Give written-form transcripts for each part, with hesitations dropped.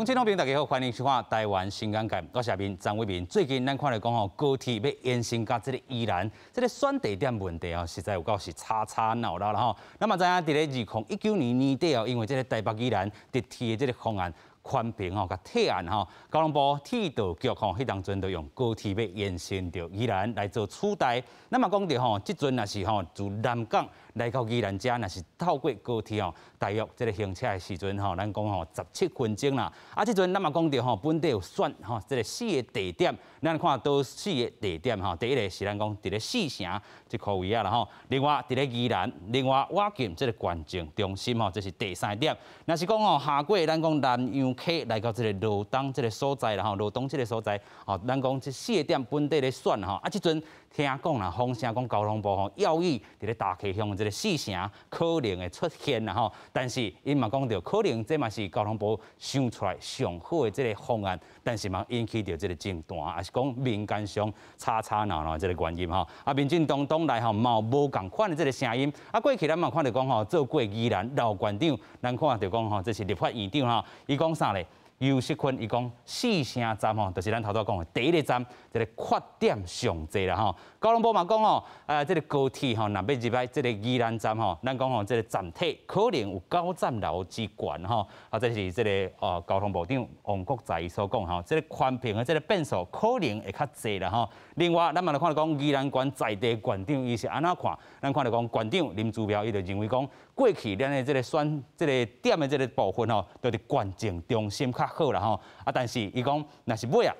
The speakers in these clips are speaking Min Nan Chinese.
鄉親好朋友大家好，歡迎收看《台灣新眼界》，我是阿明張偉民。最近咱看著講吼，高鐵欲延伸到這个宜蘭，這个選地點問題哦，實在有夠是吵吵鬧鬧啦吼。咱嘛知影，佇咧2019年年底哦，因為這个台北宜蘭直鐵的這个方案寬頻吼，共退案吼，交通部鐵道局吼，彼當陣就用高鐵欲延伸著宜蘭來做取代。咱嘛講著吼，這陣若是吼自南港來到宜蘭遮，若是透過高鐵吼，大約這个行車的時陣吼，咱講吼17分鐘啦。啊，這陣咱嘛講著吼，本地有選吼，這个四个地點，咱看佗四个地點吼，第一个是咱講佇咧四城這箍位仔啦吼，另外佇咧宜蘭，另外瓦鑑這个縣政中心吼，這是第三點。若是講吼，下過咱講南洋溪來到這个羅東這个所在啦吼，羅東這个所在，吼，咱講這四个點本地咧選吼，啊，這陣聽講啦，風聲講交通部吼要意佇咧大溪鄉這个四城可能會出現啦吼，但是𪜶嘛講著可能這嘛是交通部想出來上好的這个方案，但是嘛引起著這个爭端，抑是講民間上吵吵鬧鬧這个原因吼。啊，民進黨黨內吼嘛有無仝款的這个聲音。啊，過去咱嘛看著講吼，做過宜蘭老縣長，咱看著講吼，這是立法院長吼，伊講啥咧？游錫堃伊講四城站吼，就是咱頭拄仔講的第一个站，這个缺點上濟啦吼。交通部嘛講吼，這个高鐵吼，若欲入來這个宜蘭站吼，咱講吼，這个站體可能有九層樓之懸吼。啊，這是這个哦，交通部長王國材所講吼，這个寬頻的這个變數可能會較濟啦吼。另外，咱嘛來看著講宜蘭縣在地縣長伊是按怎看？咱看著講縣長林姿妙伊就認為講，過去咱的這个選這个點的這个部分吼，就佇縣政中心較好啦吼。啊，但是伊講，若是尾仔，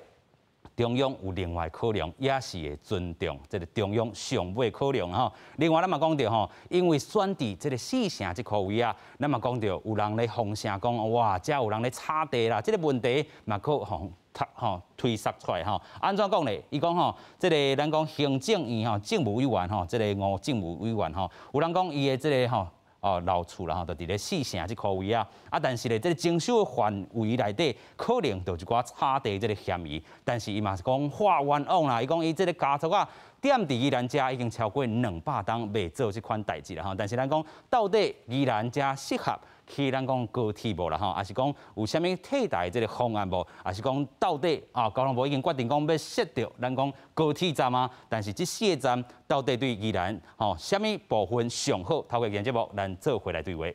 中央有另外考量，也是會尊重這个中央上尾考量吼。另外，咱嘛講著吼，因為選佇這个四城這箍位仔，咱嘛講著有人咧風聲講，哇，遮有人咧炒地啦，這个問題嘛閣吼吼推捒出來吼。按怎講咧？伊講吼，這个咱講行政院吼政務委員吼，這个吳政務委員吼，有人講伊的這个吼。哦，老厝啦吼，就佇咧四城這箍位仔，啊，但是咧，這个徵收的範圍內底可能就有一寡炒地這个嫌疑，但是伊嘛是講話冤枉啦，伊講伊這个家族啊，踮佇宜蘭遮已經超過200冬袂做這款代誌啦吼，但是咱講到底宜蘭遮適合去咱講高鐵無啦吼，抑是講有啥物替代這个方案無？抑是講到底啊，交通部已經決定講欲設著咱講高鐵站啊，但是這四个站到底對宜蘭吼啥物部分上好？透過今節目，咱做伙來對話。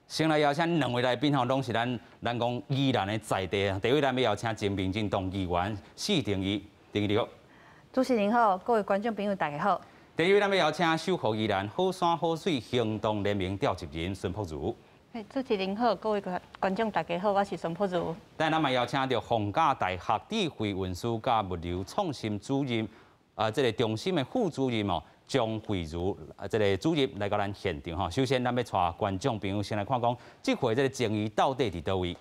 先來邀請兩位來賓吼，攏是咱咱講宜蘭的在地。第一位咱欲邀請前民進黨議員謝廷儀，廷儀你好。主持人好，各位觀眾朋友大家好。第二位咱欲邀請守護宜蘭好山好水行動聯盟召集人孫朴如。主持人好，各位觀眾大家好，我是孫朴如。等咱嘛邀請著逢甲大學智慧運輸佮物流創新主任，啊，這个中心的副主任哦，張惠如啊，這个主任來到咱現場吼。首先，咱欲帶觀眾朋友先來看講，這回這个爭議到底佇佗位？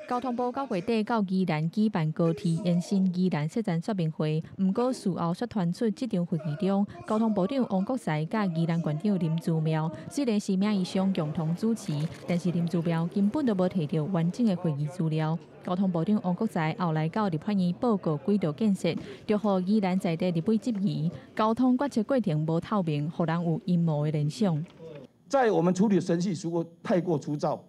交通部九月底到宜蘭舉辦高鐵延伸宜蘭設站說明會，毋過事後卻傳出這場會議中，交通部長王國材佮宜蘭縣長林姿妙雖然是名義上共同主持，但是林姿妙根本就無提著完整的會議資料。交通部長王國材後來到立法院報告軌道建設，就予宜蘭在地立委質疑，交通決策過程無透明，予人有陰謀的聯想。在我們處理程序如果太過粗糙，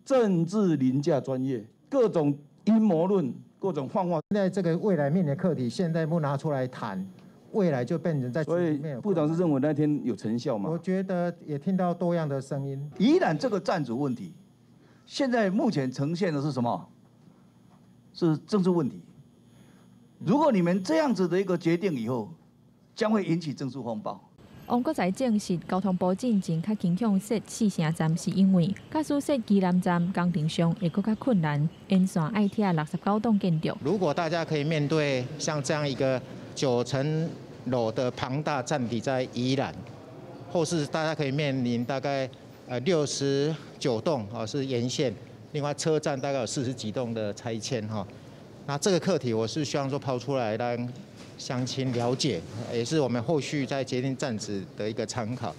政治凌駕專業。各種陰謀論，各種幻化。現在這個未來面臨的課題，現在不拿出來談，未來就變成在。所以部長是認為那天有成效嗎？我覺得也聽到多樣的聲音。宜蘭這個站址問題，現在目前呈現的是什麼？是政治問題。如果你們這樣子的一個決定以後，將會引起政治風暴。王國材證實，交通部進前較傾向設四城站，是因為假使設宜蘭站，工程上會閣較困難，沿線愛拆69棟建築。如果大家可以面對像這樣一個9層樓的龐大站體在宜蘭，或是大家可以面臨大概69棟哦是沿線，另外車站大概有40幾棟的拆遷哈，那這個課題我是希望說拋出來讓鄉親了解，也是我們後續在決定站址的一個參考。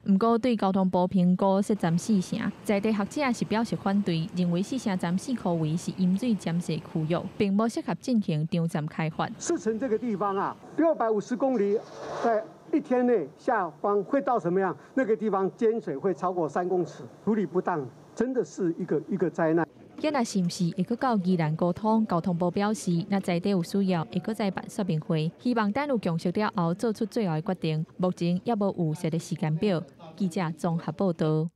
毋過對交通部評估設站四城，在地學者是表示反對，認為四城站四箍圍是淹水佔勢區域，並無適合進行長站開發。四城這個地方啊，650公里，在一天內下方會到什麼樣？那個地方淹水會超過3公尺，處理不當，真的是一個一個災難。今日是毋是會閣到宜蘭溝通？交通部表示，若在地有需要，會閣再辦說明會，希望等有共識了後，做出最後的決定。目前猶無預設的時間表。記者綜合報道。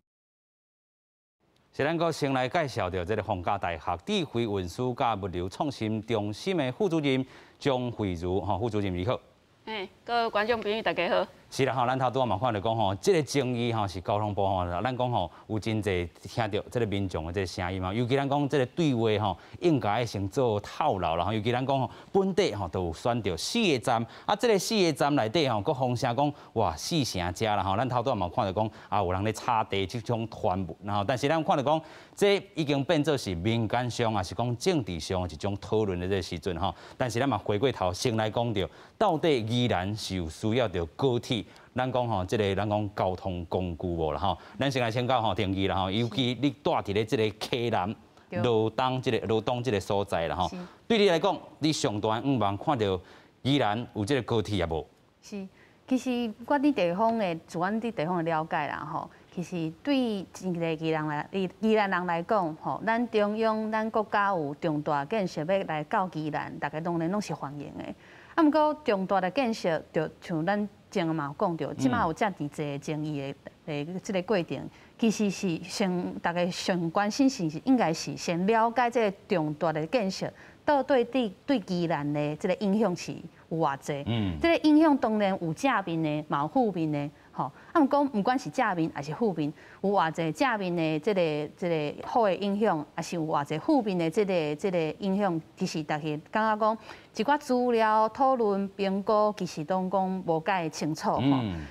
是咱閣先來介紹著這个逢甲大學智慧運輸佮物流創新中心的副主任張惠如，吼，副主任你好。哎，各位觀眾朋友大家好。是啦吼，咱頭拄仔嘛看著講吼，這个爭議吼是交通部吼，咱講吼有真濟聽著這个民眾的這个聲音嘛，尤其咱講這个對話吼，應該先做透露啦吼，尤其咱講吼本地吼都有選著四个站，啊，這个四个站內底吼，閣風聲講哇四成車啦吼，咱頭拄仔嘛看著講啊有人咧炒地這種傳聞，然後但是咱看著講這已經變做是民間上抑是講政治上的一種討論的這个時陣吼，但是咱嘛回過頭先來講著，到底宜蘭是有需要著高鐵？咱講吼，這个咱講交通工具無啦吼，咱先來請教吼定義啦吼，尤其你住佇咧這个溪南羅東這个羅東這个所在啦吼，對你來講，你上大願望看著宜蘭有這个高鐵抑無？是，其實我佇地方的，自阮佇地方的了解啦吼，其實對一个宜蘭人來講吼，咱中央、咱國家有重大建設欲來到宜蘭，大家當然攏是歡迎的。啊，毋過重大的建設，就像咱前嘛有講著，這馬有遮爾濟爭議的這个過程，其實是先大家上關心是應該是先了解這个重大的建設，到底對宜蘭的這个影響是有偌濟。這个影響當然有正面的，嘛有負面的，吼。啊，毋過毋管是正面抑是負面，有偌濟正面的這个好的影響，抑是有偌濟負面的這个影響，其實大家感覺講一寡資料討論評估，其實攏講無蓋清楚吼。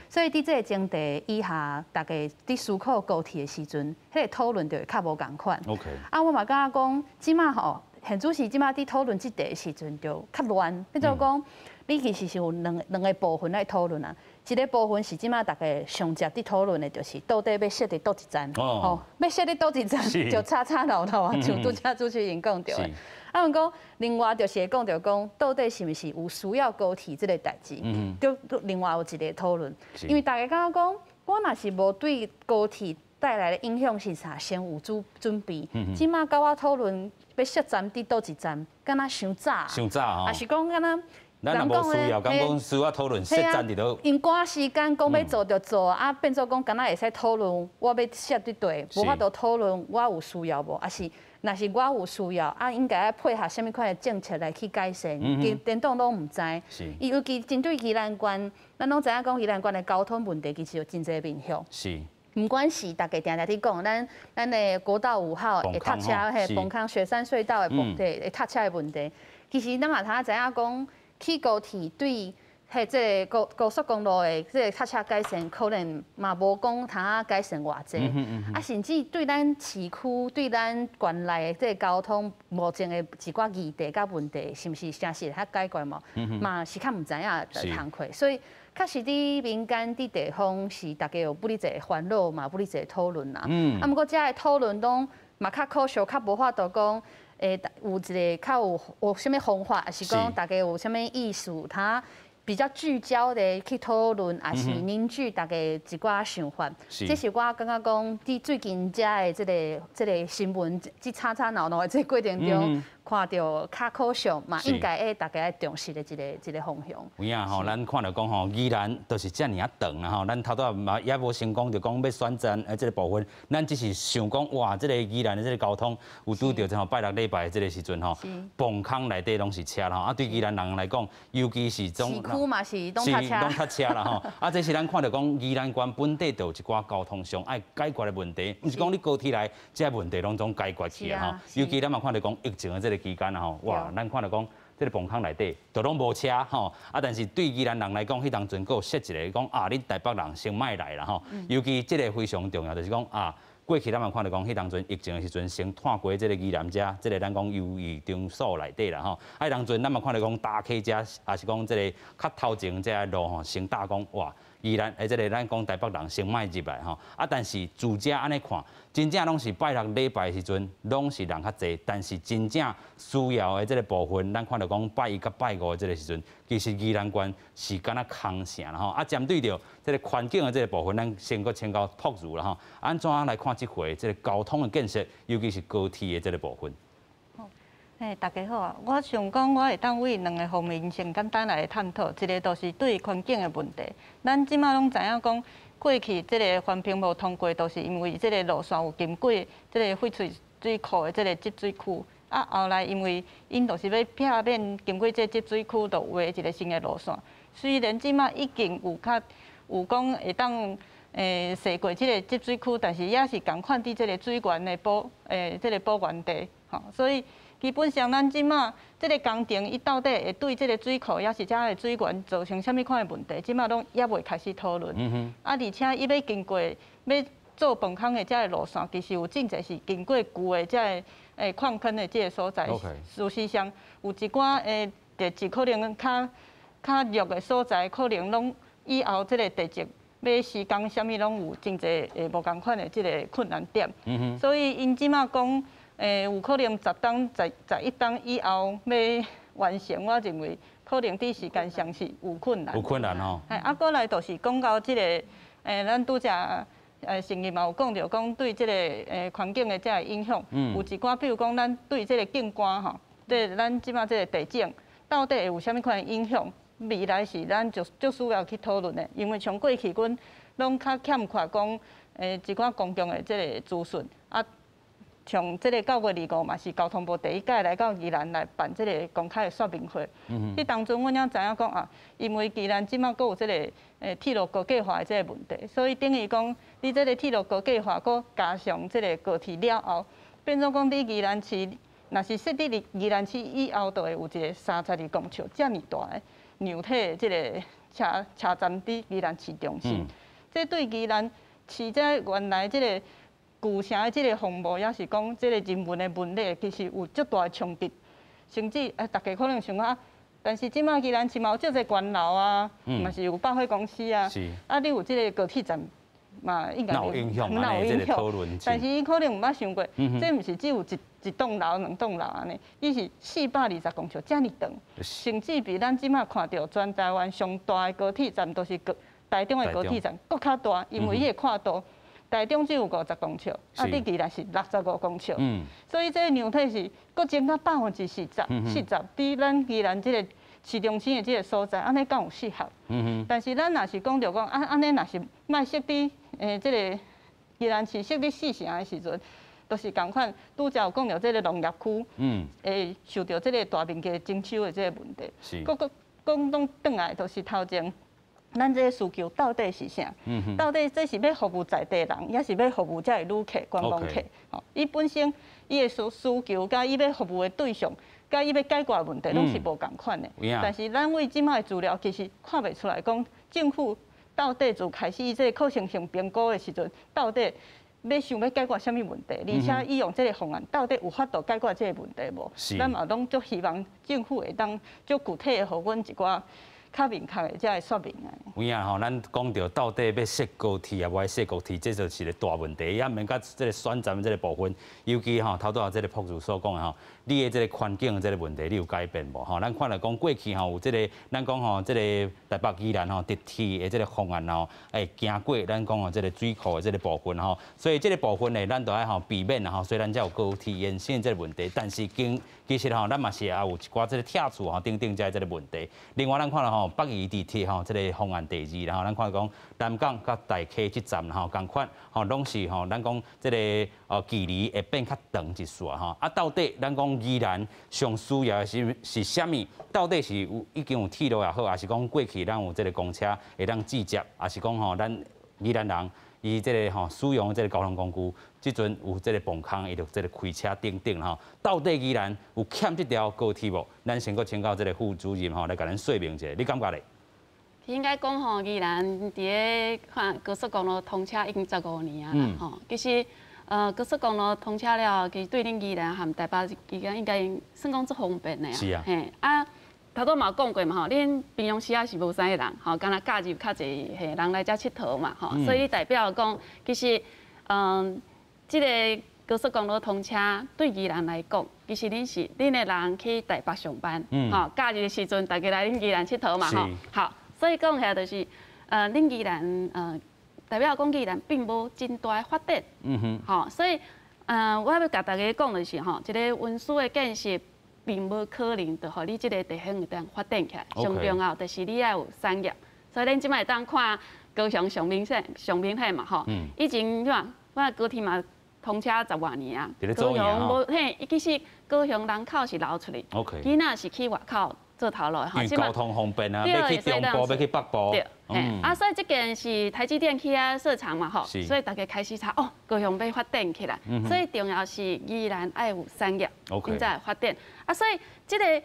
所以佇這个前提以下，大家佇思考高鐵的時陣，彼个討論就會較無仝款。 啊，我嘛感覺講，這馬吼，現主時這馬佇討論這題的時陣就較亂，變做講，你其實是有兩個部分來討論啊。一个部分是這馬大家上捷佇討論的，就是到底欲設佇佗一站，吼，欲設佇佗一站就吵吵鬧鬧啊，像拄才主持人講著的。啊，毋過另外就是會講著講，到底是毋是有需要高鐵這个代誌？就另外有一个討論，因為大家感覺講，我若是無對高鐵帶來的影響是啥，先有準備。這馬佮我討論欲設站佇佗一站，敢若傷早，傷早吼，抑是講敢若。咱若無需要，敢講需要討論設站佇佗？𪜶趕時間講欲做就做，啊變做講敢若會使討論，我欲設佇佗，無法度討論我有需要無？抑是若是我有需要，啊應該愛配合啥物款的政策來去改善？𪜶顛倒攏毋知。伊尤其針對宜蘭縣，咱攏知影講宜蘭縣的交通問題其實有真濟面向。毋管是大家定定佇講，咱的國道5號會塞車，嘿，崩空雪山隧道的問題，會塞車的問題，其實咱嘛通知影講。起高鐵對彼這个高速公路的這个塞車改善，可能嘛無講通仔改善偌濟，啊，甚至對咱市區、對咱縣內的這个交通目前的一寡議題佮問題，是毋是誠實會較解決無？嘛是較毋知影的工課，所以確實佇民間、佇地方是大家有不哩濟煩惱嘛，不哩濟討論啦。啊，毋過遮的討論攏嘛較可惜，較無法度講。會有一个較有啥物方法，抑是講大家有啥物意思，他比較聚焦的去討論，抑是凝聚大家一寡想法。這是我感覺講，佇最近遮的這个新聞，這吵吵鬧鬧的這個過程中，看著較可惜嘛，應該愛大家愛重視的一個方向。有影吼，咱看著講吼，宜蘭就是遮爾仔長啦吼，咱頭拄仔嘛也無成功就講欲選站這个部分，咱只是想講哇，這个宜蘭的這个交通有拄著這吼拜六禮拜的這个時陣吼，崩空內底攏是車啦吼，啊對宜蘭人來講，尤其是種市區嘛是攏塞車，攏塞車啦吼，啊這是咱看著講宜蘭縣本地就有一寡交通上愛解決的問題，毋是講你高鐵來，這個問題攏總解決去啊吼。尤其咱嘛看著講疫情的這個期間啊吼，哇，咱看著講這个崩空內底都攏無車吼，啊，但是對宜蘭人來講，彼當陣閣有設一个講啊，恁台北人先莫來啦吼。尤其這个非常重要，就是講啊，過去咱嘛看著講，彼當陣疫情的時陣，先拖過這个宜蘭遮，這个咱講優育場所內底啦吼。啊，彼當陣咱嘛看著講搭客遮，抑是講這个較頭前這个路吼，先搭講哇，宜蘭的這个咱講台北人先莫入來吼。啊，但是自這按呢看，真正攏是拜六禮拜的時陣，攏是人較濟，但是真正需要的這个部分，咱看著講拜一佮拜五的這个時陣，其實宜蘭縣是敢若空城啦吼。啊，針對著這个環境的這个部分，咱先閣請教朴如啦吼。按怎來看這回這个交通的建設，尤其是高鐵的這个部分？嘿，大家好啊！我想講，我會當為兩个方面先簡單來探討，一个就是對環境的問題。咱這馬攏知影講，過去這个環評無通過，都是因為這个路線有經過這个翡翠水庫的這个集水區。啊，後來因為𪜶就是欲避免經過這個集水區，就畫一个新的路線。雖然這馬已經有較有講會當踅過這个集水區，但是也是仝款佇這个水源的保這个保源地，吼，所以基本上咱這馬這个工程，伊到底會對這个水庫，抑是遮个水源造成啥物款的問題，這馬攏猶未開始討論。啊，而且伊欲經過欲做磅空的這个路線，其實有真濟是經過舊的這个礦坑的這个所在。事實上，有一寡地質可能較較弱的所在，可能攏以後這个地質欲施工，啥物攏有真濟會無仝款的這个困難點。所以𪜶這馬講，有可能10冬、11冬以後欲完成，我認為可能佇時間上是有困難。有困難吼。嘿，啊，過來就是講到這个，咱拄才成日嘛有講著講對這个環境的這个影響，有一寡，比如講咱對這个景觀吼，對咱這馬這个地景到底會有啥物款的影響？未來是咱就足需要去討論的，因為像過去阮攏較欠缺講一寡公共的這个資訊啊。像這个9月25嘛，是交通部第一屆來到宜蘭來辦這个公開的說明會。彼當陣阮才知影講啊，因為宜蘭這馬閣有這个鐵路高架化的這个問題，所以等於講你這个鐵路高架化，閣加上這个高鐵了後，變做講佇宜蘭市，若是設佇宜蘭市以後，就會有一个32公尺遮爾大的量體的這个車車站佇宜蘭市中心。這對宜蘭市這原來這个舊城的這个風貌，抑是講這个人文的文理，其實有足大的衝擊，甚至大家可能想講啊，但是這馬宜蘭市嘛有足濟懸樓啊，嘛是有百貨公司啊，啊，你有這个高鐵站嘛，應該有影響啊，這个討論。但是伊可能毋捌想過，這毋是只有一棟樓、兩棟樓按呢，伊是420公尺遮爾長，甚至比咱這馬看著全台灣上大的高鐵站，都是高台中的高鐵站，閣較大，因為伊的跨度。台中只有50公尺，啊，佇宜蘭是65公尺，所以這个量體是閣增加40%，四十，佇咱宜蘭這个市中心的這个所在，按呢敢有適合？但是咱若是講著講，啊，按呢若是莫設佇這个宜蘭市設佇四城的時陣，都是仝款，拄才有講著這个農業區，會受著這个大面積徵收的這个問題。閣閣講攏轉來，就是頭前。咱這个需求到底是啥？到底這是欲服務在地人，抑是欲服務這个旅客、觀光客？吼，伊本身伊的需求，佮伊欲服務的對象，佮伊欲解決的問題，攏是無仝款的。但是咱為這馬的資料，其實看袂出來講，政府到底自開始這个可行性評估的時陣，到底欲想欲解決啥物問題？而且伊用這个方案，到底有法度解決這个問題無？咱嘛攏足希望政府會當足具體的，予阮一寡較明確的這个說明啊。有影吼，咱講著到底欲設高鐵啊，無愛設高鐵，這就是個大問題。也毋免佮這个選站這个部分，尤其吼頭拄仔這个朴主所講的吼，你的這个環境的這个問題，你有改變無？吼，咱看來講過去吼有這个，咱講吼這个台北宜蘭吼直鐵的這个方案吼，會經過咱講吼這个水庫的這个部分吼，所以這个部分呢，咱都愛吼避免吼，雖然才有高鐵延線這个問題，但是經其實吼，咱嘛是也有一寡這个拆厝吼等等這這个問題。另外，咱看著吼北宜地鐵吼這个方案第二，然後咱看講南港佮大溪這站吼仝款吼攏是吼咱講這个距離會變較長一絲吼。啊，到底咱講宜蘭上需要的是是啥物？到底是有已經有鐵路也好，抑是講過去咱有這个公車會當直接，抑是講吼咱宜蘭人伊這个吼使用這个交通工具，這陣有這个磅空，伊就這个開車等等吼。到底宜蘭有欠這條高鐵無？咱先閣請教這个副主任吼來共咱說明一下，你感覺咧？應該講吼，宜蘭佇咧看高速公路通車已經15年啊吼。其實高速公路通車了後，其實對恁宜蘭和台北之間應該算講足方便的啊。嘿啊，頭拄嘛有講過嘛吼，恁平常時啊是無啥物人吼，敢若假日較濟嘿人來遮𨑨迌嘛吼，所以你代表講，其實這个高速公路通車對宜蘭來講，其實恁是恁的人去台北上班，吼，假日的時陣大家來恁宜蘭𨑨迌嘛吼，好，所以講起來就是，恁宜蘭代表講宜蘭並無真大的發展，吼，所以，我欲共大家講的是吼，這个運輸的建設並無可能就予你這个地方會當發展起來，上重要就是你愛有產業，所以恁這擺會當看高雄上明顯上明顯嘛吼，以前怎，我高鐵嘛通車十外年啊，高雄無嘿，其實高雄人口是流出去，囡仔是去外口做頭路的吼，交通方便啊，欲去中部，欲去北部，對，啊，所以這件是台積電去遐設廠嘛吼，所以大家開始查哦，高雄欲發展起來，所以重要是宜蘭愛有產業，𪜶才會發展。啊，所以這个，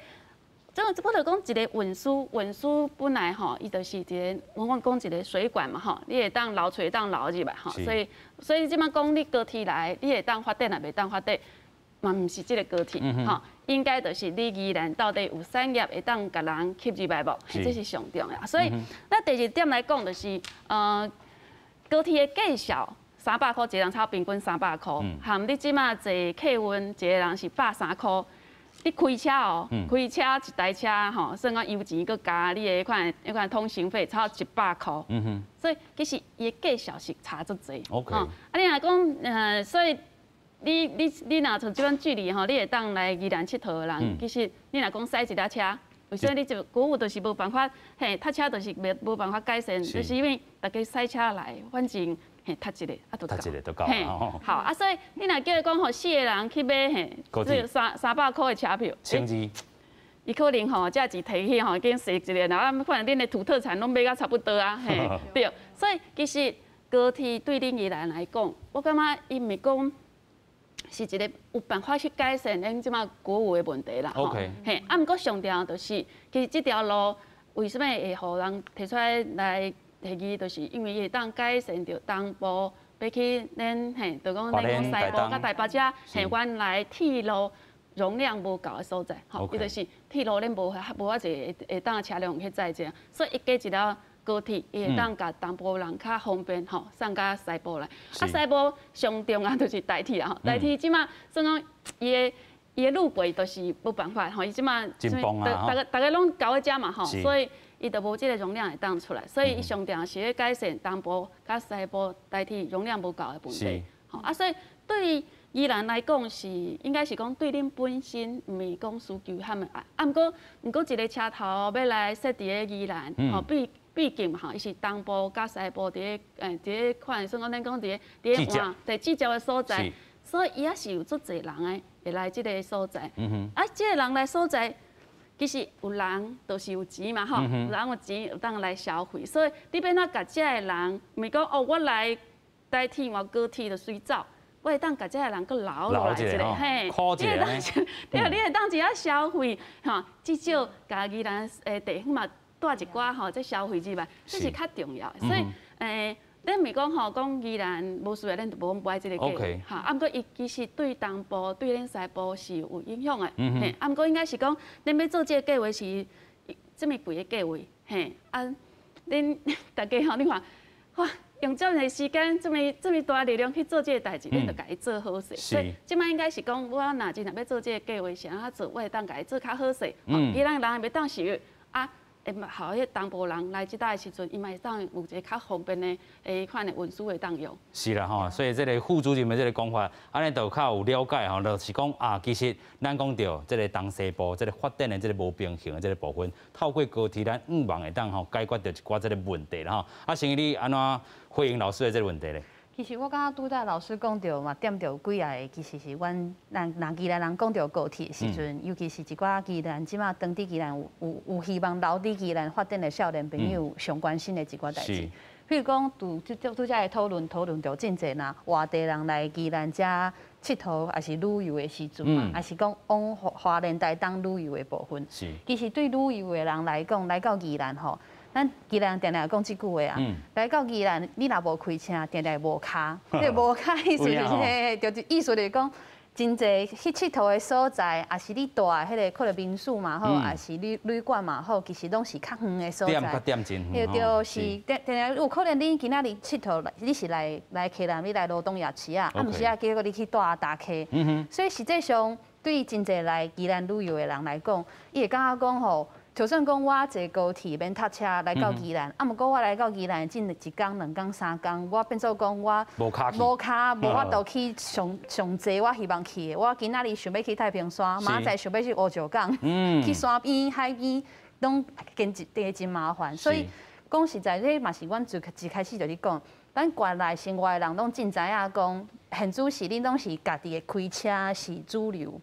這個我就講一个運輸，運輸本來吼，伊就是一个，我講一个水管嘛吼，你會當流出，會當流入來吼，所以這擺講你高鐵來，你會當發展抑袂當發展，嘛毋是這个高鐵吼，應該就是你宜蘭到底有產業會當共人吸入來無？這是上重要。所以，咱第二點來講就是，高鐵的價數300箍，一个人差平均三百箍，含你這擺坐客運，一个人是130箍。你開車哦，開車一台車吼，算講油錢閣加你的彼款彼款通行費，差不多100箍。所以其實伊的價數是差足濟。啊，你若講，所以你若像這款距離吼，你會當來宜蘭𨑨迌的人，其實你若講駛一台車，為啥你就國有就是無辦法，嘿，塞車就是袂無辦法改善，就是因為大家駛車來，反正。嘿，塞一个啊，就夠。一个就夠。嘿，好啊，所以你若叫伊講，予四个人去買嘿，這個300箍的車票， 1200。伊可能吼，這錢提去吼，緊踅一个，然後反正恁的土特產攏買甲差不多啊，嘿，對。所以其實高鐵對恁宜蘭來講，我感覺伊毋是講是一个有辦法去改善恁這擺國有的問題啦。嘿，啊，毋過上重要就是，其實這條路為啥物會予人提出來來提議，就是因為伊會當改善著東部欲去恁嘿，就講咱講西部佮台北遮，嘿，原來鐵路容量無夠的所在，吼，伊就是鐵路恁無無遐濟會當車輛去載這，所以伊加一條高鐵，伊會當共東部人較方便吼，送到西部來。啊，西部上重要就是台鐵啊，吼，台鐵這擺算講伊的路軌都是無辦法吼，伊這擺逐个逐个攏交去遮嘛吼，所以。伊就無這个容量會當出來，所以伊上重要是咧改善東部佮西部台鐵容量無夠的問題。吼啊，所以對宜蘭來講是應該是講對恁本身毋是講需求遐爾啊。啊，毋過一个車頭欲來設佇咧宜蘭，吼，畢竟吼，伊是東部佮西部佇咧佇咧款，算講咱講佇咧佇咧換對接的所在，所以伊也是有足濟人的會來這个所在。啊，這个人來所在。其實有人就是有錢嘛，吼，有人有錢有當來消費，所以你欲按怎共遮的人，毋是講哦，我來台鐵換高鐵就隨走，我會當共遮的人閣留落來一下，嘿，你會當，對，你會當一下消費，吼，至少共宜蘭的地方嘛帶一寡吼，這消費入來，這是較重要的。所以，恁毋是講吼，講宜蘭無需要，恁就無講無愛這个計劃，哈。啊，毋過伊其實對東部、對恁西部是有影響的，嘿。啊，毋過應該是講，恁欲做這个計劃是這麼貴的計劃，嘿。啊，恁大家吼，你看，哇，用這麼濟時間、這麼這麼大力量去做這个代誌，恁就共伊做好勢。所以這擺應該是講，我若真若欲做這个計劃，是按怎做，我會當共伊做較好勢，宜蘭人會當受益啊。會予彼東部人來這搭的時陣，伊嘛會當有一个較方便的彼款的運輸會當用。是啦吼，所以這个副主任的這个講法，按呢就較有了解吼，就是講啊，其實咱講著這个東西部這个發展的這个無平衡的這个部分，透過高鐵，咱向望會當吼解決著一寡這个問題啦吼。啊，成你按怎回應老師的這个問題咧？其實我感覺拄才老師講著嘛，點著幾仔個，其實是阮咱若宜蘭人講著高鐵的時陣，尤其是一寡宜蘭這馬當佇宜蘭有希望留佇宜蘭發展的少年朋友上關心的一寡代誌。比如講，拄拄才會討論討論著真濟若外地人來宜蘭遮𨑨迌，抑是旅遊的時陣嘛，抑是講往花蓮台東旅遊的部分。其實對旅遊的人來講，來到宜蘭吼。咱宜蘭定定講這句話啊，來到宜蘭，你若無開車，定定無跤。這無跤意思就是，就是意思就是講，真濟去𨑨迌的所在，抑是你蹛的彼個可能民宿嘛好，抑是旅館嘛好，其實攏是較遠的所在。踮較踮真對對，是，定定有可能你今仔日𨑨迌，你是來溪南，你來羅東夜市啊，啊，毋是啊，結果你去蹛大溪。所以實際上，對真濟來宜蘭旅遊的人來講，伊會感覺講吼，就算講我坐高鐵免塞車來到宜蘭，啊，毋過我來到宜蘭進一工、兩工、三工，我變做講我無跤無跤無法度去上上濟我希望去的。我今仔日想欲去太平山，明仔載想欲去烏石港，去山邊海邊，攏真真真麻煩。所以講實在，這嘛是阮最一開始就咧講，咱縣內生活的人攏真知影講，現主時恁攏是家己的開車是主流。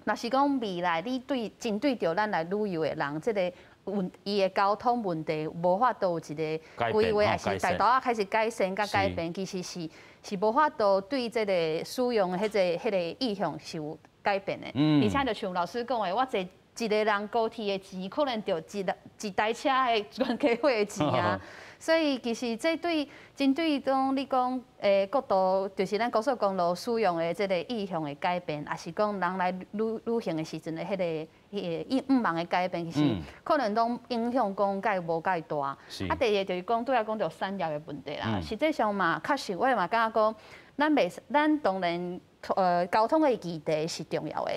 若是講未來你對針對著咱來旅遊的人，這個問伊的交通問題無法度有一個規劃，抑是大道仔開始改善佮改變，其實是無法度對這個使用的彼個意向是有改變的。而且就像老師講的，我坐一個人高鐵的錢，可能就一台車的全家伙的錢啊。所以其實這對針對講你講國道，就是咱高速公路使用的這個意向的改變，抑是講人來旅行的時陣的彼個願望的改變，其實可能攏影響講蓋無蓋大。啊，第二個就是講拄才講著產業的問題啦。實際上嘛，確實我嘛感覺講，咱袂使，咱當然交通的議題是重要的。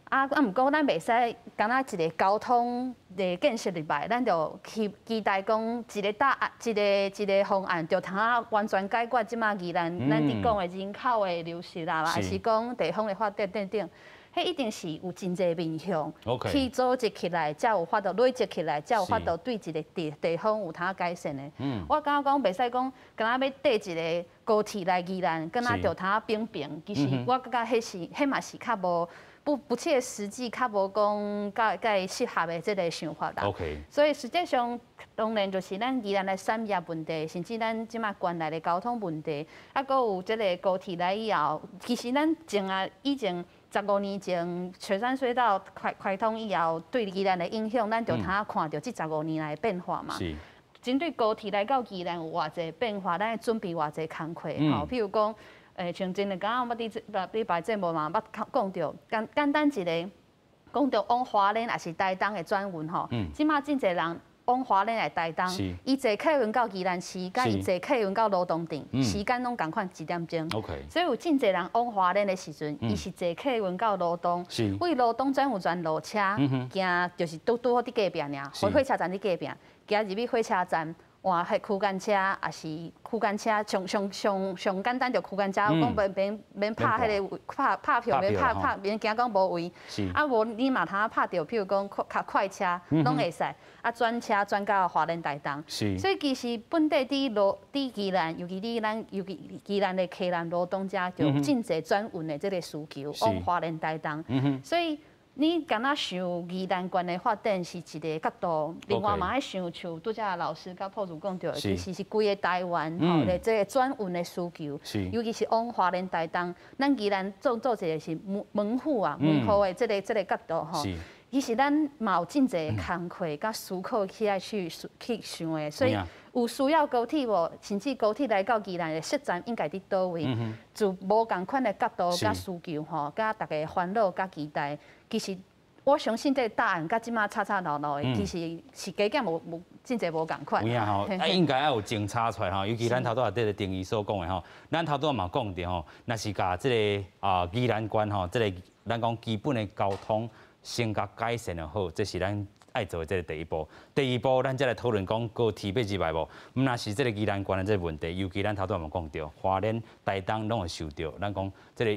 啊，毋過咱袂使干焦一個交通的建設入來，咱就期期待講一個答案，一個一個方案就通啊完全解決這馬宜蘭咱佇講的人口的流失啦，抑是講地方的發展等等，彼一定是有真濟面向去組織起來，才有法度累積起來，才有法度對一個地方有通改善的。我感覺講袂使講，敢若欲綴一個高鐵來宜蘭，敢若就通平平。其實我感覺彼是彼嘛是較無不切實際，較無講較會適合的這個想法啦。所以實際上，當然就是咱宜蘭的產業問題，甚至咱這馬縣內的交通問題，啊，閣有這個高鐵來以後，其實咱前啊以前15年前雪山隧道開通以後，對宜蘭的影響，咱就通看著這十五年來的變化嘛。針對高鐵來到宜蘭有偌濟變化，咱愛準備偌濟工課吼，譬如講，像前兩工我佇禮拜節目嘛捌講著，簡單一個講著往花蓮抑是台東的轉運吼，這馬真濟人往花蓮來台東，伊坐客運到宜蘭市，佮伊坐客運到羅東鎮，時間攏仝款一點鐘。所以有真濟人往花蓮的時陣，伊是坐客運到羅東，為羅東轉有轉路車，行就是拄拄好佇隔壁爾，火車站佇隔壁，行入去火車站。換彼區間車，抑是區間車，上上上上簡單就區間車，講免免免拍彼個拍拍票，免拍拍免驚講無位。啊無你嘛通拍著，譬如講較快車，攏會使。啊轉車轉到花蓮台東。所以其實本地佇羅佇宜蘭，尤其佇咱尤其宜蘭的溪南羅東遮，就有真濟轉運的這個需求，往花蓮台東。所以你敢若想宜蘭縣的發展是一個角度，另外嘛愛想像拄才老師佮破主講著，其實是規个台灣吼的這個轉運的需求，尤其是往花蓮台東，咱宜蘭做做一個是門戶啊，門戶的這個角度吼。其實咱嘛有真濟工課佮思考起來去想的，所以有需要高鐵無？甚至高鐵來到宜蘭的設站應該佇佗位？就無仝款的角度佮需求吼，佮大家煩惱佮期待，其實我相信這個答案佮這馬吵吵鬧鬧的，其實是加減無真濟無仝款。有影吼，啊應該愛有偵查出來吼，尤其咱頭拄仔這個定義所講的吼，咱頭拄仔嘛講著吼，若是共這個啊宜蘭縣吼，這個咱講基本的交通先共改善就好，這是咱愛做的這個第一步。第二步，咱才來討論講高鐵欲入來無？毋若是這個宜蘭縣的這個問題，尤其咱頭拄仔嘛講著，花蓮、台東攏會受著。咱講這個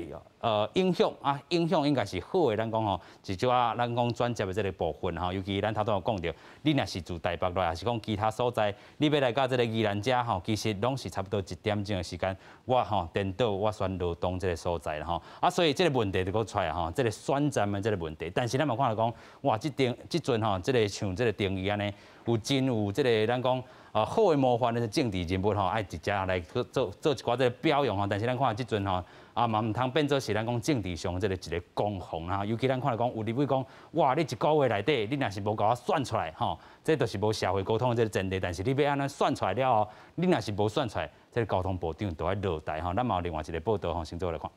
影響啊，影響應該是好的。咱講吼，至少啊，咱講轉接的這個部分吼，尤其咱頭拄仔講著，你若是住台北來，抑是講其他所在，你欲來到這個宜蘭遮吼，其實攏是差不多一點鐘的時間。我吼顛倒，我選羅東這個所在啦吼。啊，所以這個問題就閣出來吼，這個選站的這個問題。但是咱嘛看著講，哇，這陣這陣吼，這個像這個定義按呢，有真有這個咱講啊好的模範的政治人物吼，愛直接來做做一寡這個表揚吼。但是咱看這陣吼，啊嘛毋通變做是咱講政治上這個一個攻防啊。尤其咱看著講有立委講，哇，你一個月內底，你若是無共我選出來吼，這就是無社會溝通的這個前提。但是你欲按呢選出來了後，你若是無選出來，這個交通部長就愛落台吼。咱嘛有另外一個報道吼，先做來看。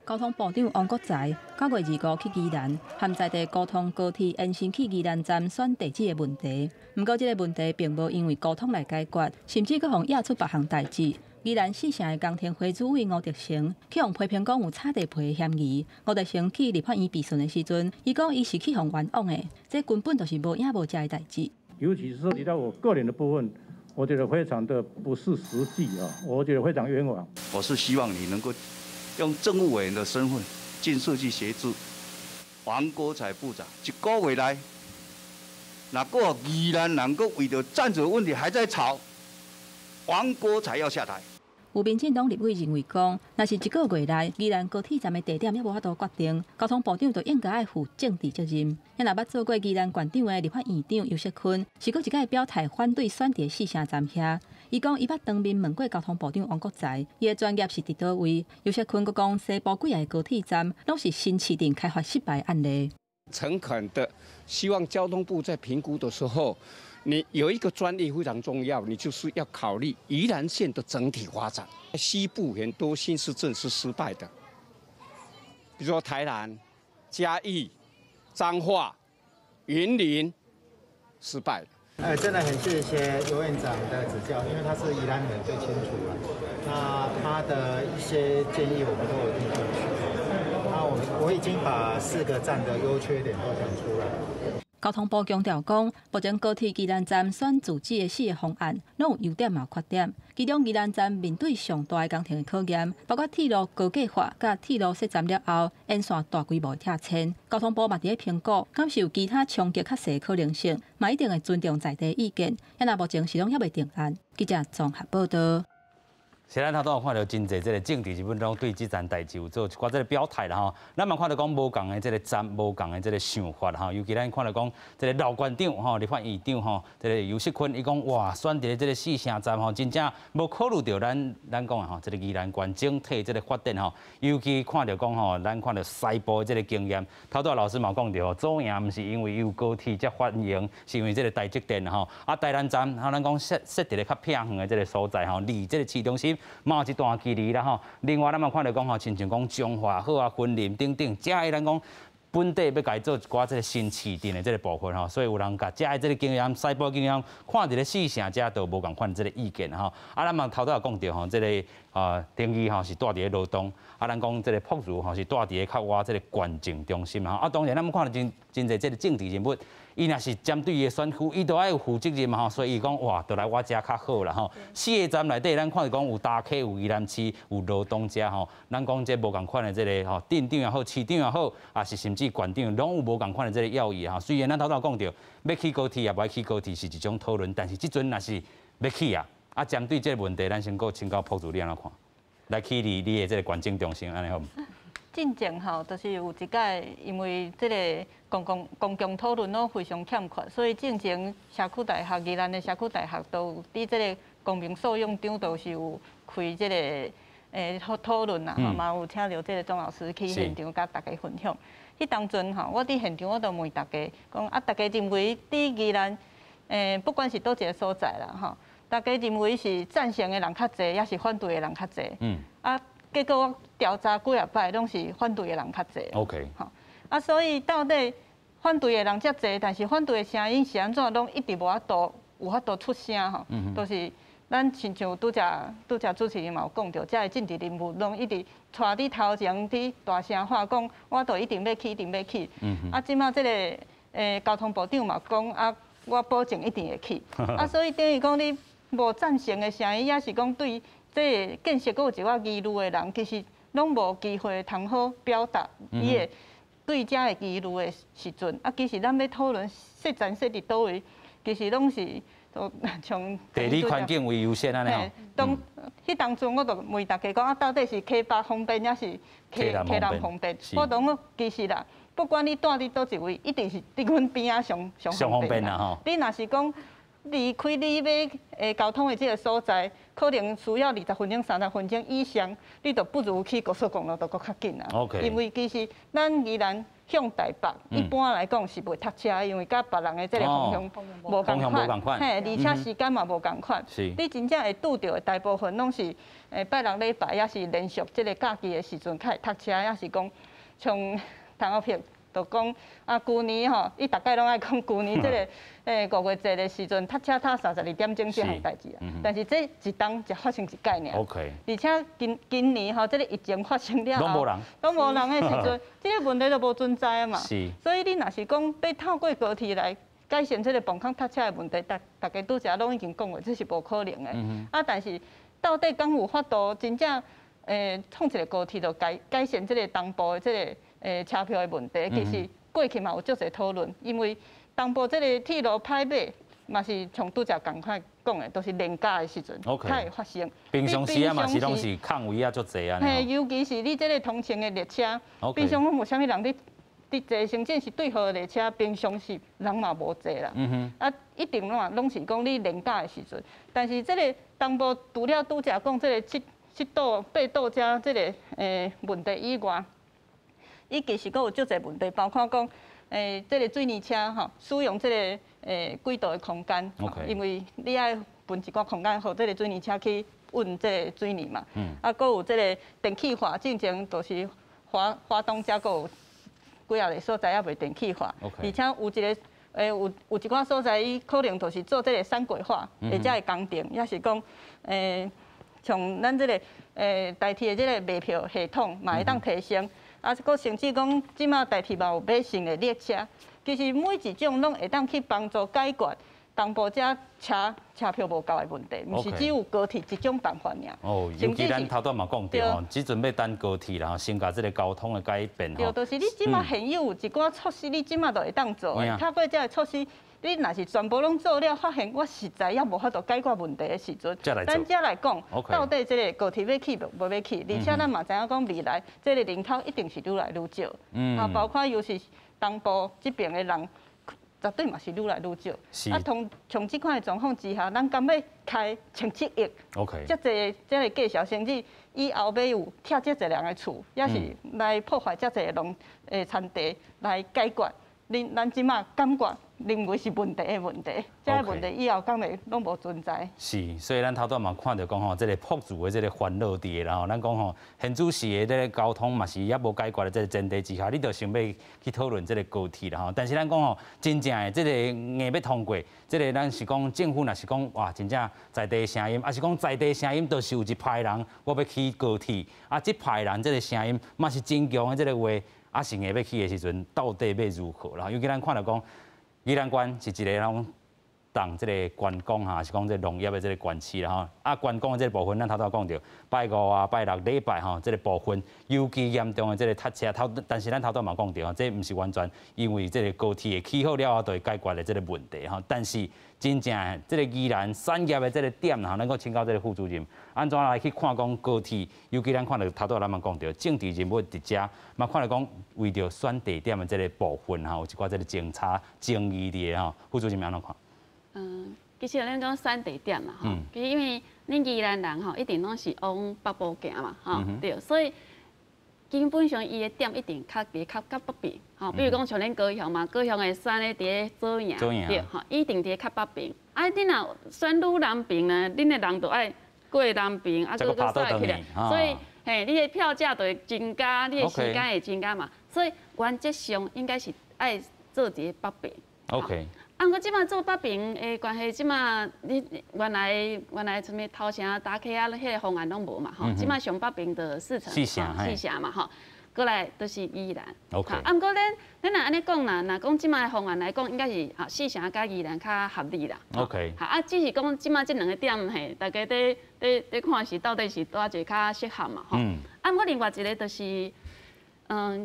交通部長王國材9月25去宜蘭，含在地溝通高鐵延伸去宜蘭站選地址的問題。毋過，這个問題並無因為溝通來解決，甚至閣予惹出別項代誌。宜蘭四城的工程會主委吳德成去予批評講有炒地皮的嫌疑。吳德成去立法院備詢的時陣，伊講伊是去予冤枉的，這根本就是無影無跡的代誌。尤其是涉及到我個人的部分，我覺得非常的不是實際啊，我覺得非常冤枉。我是希望你能夠用政務委員的身份盡速去協助王國材部長，一個月內，若閣宜蘭人閣為著站址問題還在吵，王國材要下台。有民進黨立委認為講，若是一個月內宜蘭高鐵站的地點猶無法度決定，交通部長就應該愛負政治責任。也若捌做過宜蘭縣長的立法院長游錫堃，是閣一擺表態反對選佇四城站遐。伊講伊捌當面問過交通部長王國材，伊的專業是佇佗位？游錫堃閣講西部幾个高鐵站攏是新市鎮開發失敗案例。誠懇的希望交通部在評估的時候，你有一個專業非常重要，你就是要考慮宜蘭縣的整體發展。西部很多新市鎮是失敗的，比如說台南、嘉義、彰化、雲林，失敗的。哎，真的很謝謝游院長的指教，因為他是宜蘭人最清楚了。那他的一些建議我們都有聽進去。那我已經把四個站的優缺點都講出來。交通部強調講，目前高鐵宜蘭站選住址的四个方案，攏有優點嘛有缺點。其中宜蘭站面對上大的工程的考驗，包括鐵路高架化、佮鐵路設站了後，沿線大規模的拆遷。交通部嘛佇咧評估，敢是有其他衝擊較細的可能性，嘛一定會尊重在地意見。也若目前是攏猶未定案。記者綜合報道。是咱頭拄有看著真濟這个政治人物攏對這件代誌有做一寡這个表態啦吼。咱嘛看著講無仝的這个站，無仝的這个想法吼。尤其咱看著講這个老縣長吼，立法院長吼，這个游錫堃，伊講哇，選佇這个四城站吼，真正無考慮著咱講的吼，這个宜蘭縣整體這个發展吼。尤其看著講吼，咱看著西部的這个經驗，頭拄老師嘛講著吼，左營毋是因為有高鐵才繁榮，是因為這个台積電吼。啊，台南站吼，咱講設佇咧較偏遠的這个所在吼，離這个市中心嘛有一段距離啦吼。另外，咱嘛看著講吼，親像講彰化好啊、雲林等等，遮的咱講本地欲共伊做一寡這个新市鎮的這个部分吼，所以有人共遮的這个經驗、西部經驗，看佇咧四城遮都無仝款這个意見吼。啊，咱嘛頭拄有講著吼，這个定義吼是蹛佇咧羅東，啊，咱講這个朴如吼是蹛佇咧較倚這个縣政中心吼。啊，當然咱們看著真真濟這个政治人物，伊若是針對伊的選區，伊都愛有負責任嘛吼，所以伊講哇，就來我遮較好啦吼。四个站內底，咱看著講有大溪、有宜蘭市、有羅東遮吼，咱講這無仝款的這个吼，鎮長也好，市長也好，抑是甚至縣長，攏有無仝款的這个要義吼。雖然咱頭拄講著，欲起高鐵抑無愛起高鐵是一種討論，但是這陣若是欲起啊，啊，針對這个問題，咱先閣請教朴主你按怎看？來起佇你的這个縣政中心，按呢好毋？進前吼，就是有一擺，因為這个公共討論攏非常欠缺，所以進前社區大學、宜蘭的社區大學都有佇這个公民素養場，都是有開這个討論啦，吼嘛有請著這个鍾老師去現場佮大家分享。彼當陣吼，我佇現場我就問大家講啊，大家認為佇宜蘭不管是佗一个所在啦，吼，大家認為是贊成的人較濟，抑是反對的人較濟？啊，結果我調查幾仔擺，攏是反對的人較濟。 吼，啊，所以到底反對的人遮濟，但是反對的聲音是按怎攏一直無法度有法度出聲吼，就是咱親像拄才主持人嘛有講著，遮的政治人物攏一直帶佇頭前佇大聲喊講，我都一定欲起，一定欲起。啊，這馬這个交通部長嘛講啊，我保證一定會起。啊，所以等於講你無贊成的聲音，抑是講對這个建設閣有一寡疑慮的人，其實攏無機會通好表達伊的對遮的疑慮的時陣。啊，其實咱欲討論設站設佇佗位，其實攏是都像地理環境為優先按呢吼。當彼當陣我就問大家講啊，到底是溪北方便，抑是溪南方便？我講其實啦，不管你蹛佇佗一位，一定是佇阮邊仔上上方便啦吼。你若是講離開你欲交通的這个所在，可能需要20分鐘、30分鐘以上，你就不如去高速公路就閣較緊啊。因為其實咱宜蘭向台北，一般來講是袂塞車，因為佮別人的這个方向無仝款，嘿，而且時間嘛無仝款。你真正會拄著的大部分攏是拜六禮拜，抑是連續這个假期的時陣較會塞車，抑是講像唐後片。就講啊，舊年吼，伊逐擺攏愛講舊年這个5月節的時陣，塞車塞32點鐘這項代誌啊。但是這一冬才發生一擺爾。而且今今年吼，這个疫情發生了後，攏無人，攏無人的時陣，這个問題就無存在啊嘛。所以你若是講欲透過高鐵來改善這个磅空塞車的問題，逐逐家拄才攏已經講過，這是無可能的。啊，但是到底敢有法度真正創一个高鐵就改改善這个東部的這个車票的問題，其實過去嘛有足濟討論，因為東部這个鐵路歹買，嘛是像拄才仝款講的，都是連假的時陣才會發生。平常時啊嘛是攏是空位啊足濟啊。嘿，尤其是你這个通勤的列車，平常攏無啥物人佇坐，甚至是對號的列車，平常時人嘛無濟啦。啊，一定攏攏是講你連假的時陣，但是這个東部除了拄才講這个七堵八堵遮這个問題以外，伊其實閣有足濟問題，包括講，這个水泥車吼，使用這个軌道的空間，因為你愛分一寡空間，予這个水泥車去運這个水泥嘛。啊，閣有這个電氣化，進前就是花花東遮閣有幾仔个所在猶未電氣化，而且有一个有有一寡所在，伊可能就是做這个三軌化，或者的工程，抑是講，像咱這个台鐵的這个賣票系統嘛會當提升。啊，閣甚至講，這馬台鐵嘛有買新的列車，其實每一種攏會當去幫助解決東部遮車車票無夠的問題，毋是只有高鐵一種辦法爾。哦，尤其咱頭拄嘛講著吼，這陣欲等高鐵啦，先共這个交通的改變。對，就是你這馬現有一寡措施，你這馬就會當做的。透過這个措施，你若是全部攏做了，發現我實在猶無法度解決問題的時陣，咱才來講，到底這个高鐵欲起無欲起？而且咱嘛知影講未來這个人口一定是愈來愈少，啊，包括尤其是東部這邊的人，絕對嘛是愈來愈少。啊，同像這款的狀況之下，咱敢欲開17億，遮濟這个計數，甚至以後欲有拆遮濟人的厝，抑是來破壞遮濟農田地來解決。恁咱這馬感覺認為是問題的問題，這个問題以後敢會攏無存在。是，所以咱頭拄嘛看著講吼，這个朴主的這个煩惱佇咧，吼，咱講吼，現主時的這个交通嘛是猶無解決的這个前提之下，你就想欲去討論這个高鐵啦吼。但是咱講吼，真正的這个硬欲通過，這个咱是講政府若是講哇，真正在地聲音，抑是講在地聲音，就是有一派人我欲起高鐵，啊，這派人這个聲音嘛是真強的這个話。啊，是硬欲起的時陣，到底欲如何啦？尤其咱看著講，宜蘭縣是一个攏當這个觀光哈，是講這農業的這个縣市啦吼。啊，觀光的這个部分，咱頭拄講著，拜五啊、拜六禮拜吼，這个部分尤其嚴重的這个塞車頭，但是咱頭拄嘛講著吼，這毋是完全因為這个高鐵的起好了後就會解決的這个問題吼。但是真正這个宜蘭產業的這个點吼，咱閣請教這个副主任，按怎來去看講高鐵？尤其咱看著頭拄咱嘛講著，政治人物佇遮嘛看著講為著選地點的這个部分吼，有一寡這个爭差爭議佇咧吼，副主任按怎看？其實咱講選地點嘛，吼，其實因為恁宜蘭人吼，一定攏是往北部行嘛，吼，對，所以基本上伊的點一定較佇較較北邊，吼，比如講像恁高雄嘛，高雄的選咧佇咧左營，對，吼，一定佇咧較北邊。啊，你若選愈南邊呢，恁的人就愛過南邊，啊，閣閣煞起來，所以嘿，你的票價就會增加，你的時間會增加嘛，所以原則上應該是愛做佇咧北邊。 啊，毋過這馬做北邊的關係，這馬你原來原來啥物頭城、打溪仔，彼个方案攏無嘛吼。這馬上北邊就四城、四城嘛吼。過來就是宜蘭。 啊，毋過咱咱若按呢講啦，若講這馬的方案來講，應該是吼四城佮宜蘭較合理啦。 好啊，只是講這馬這兩個點嘿，大家佇佇佇看是到底是佗一個較適合嘛吼。啊，毋過另外一個就是。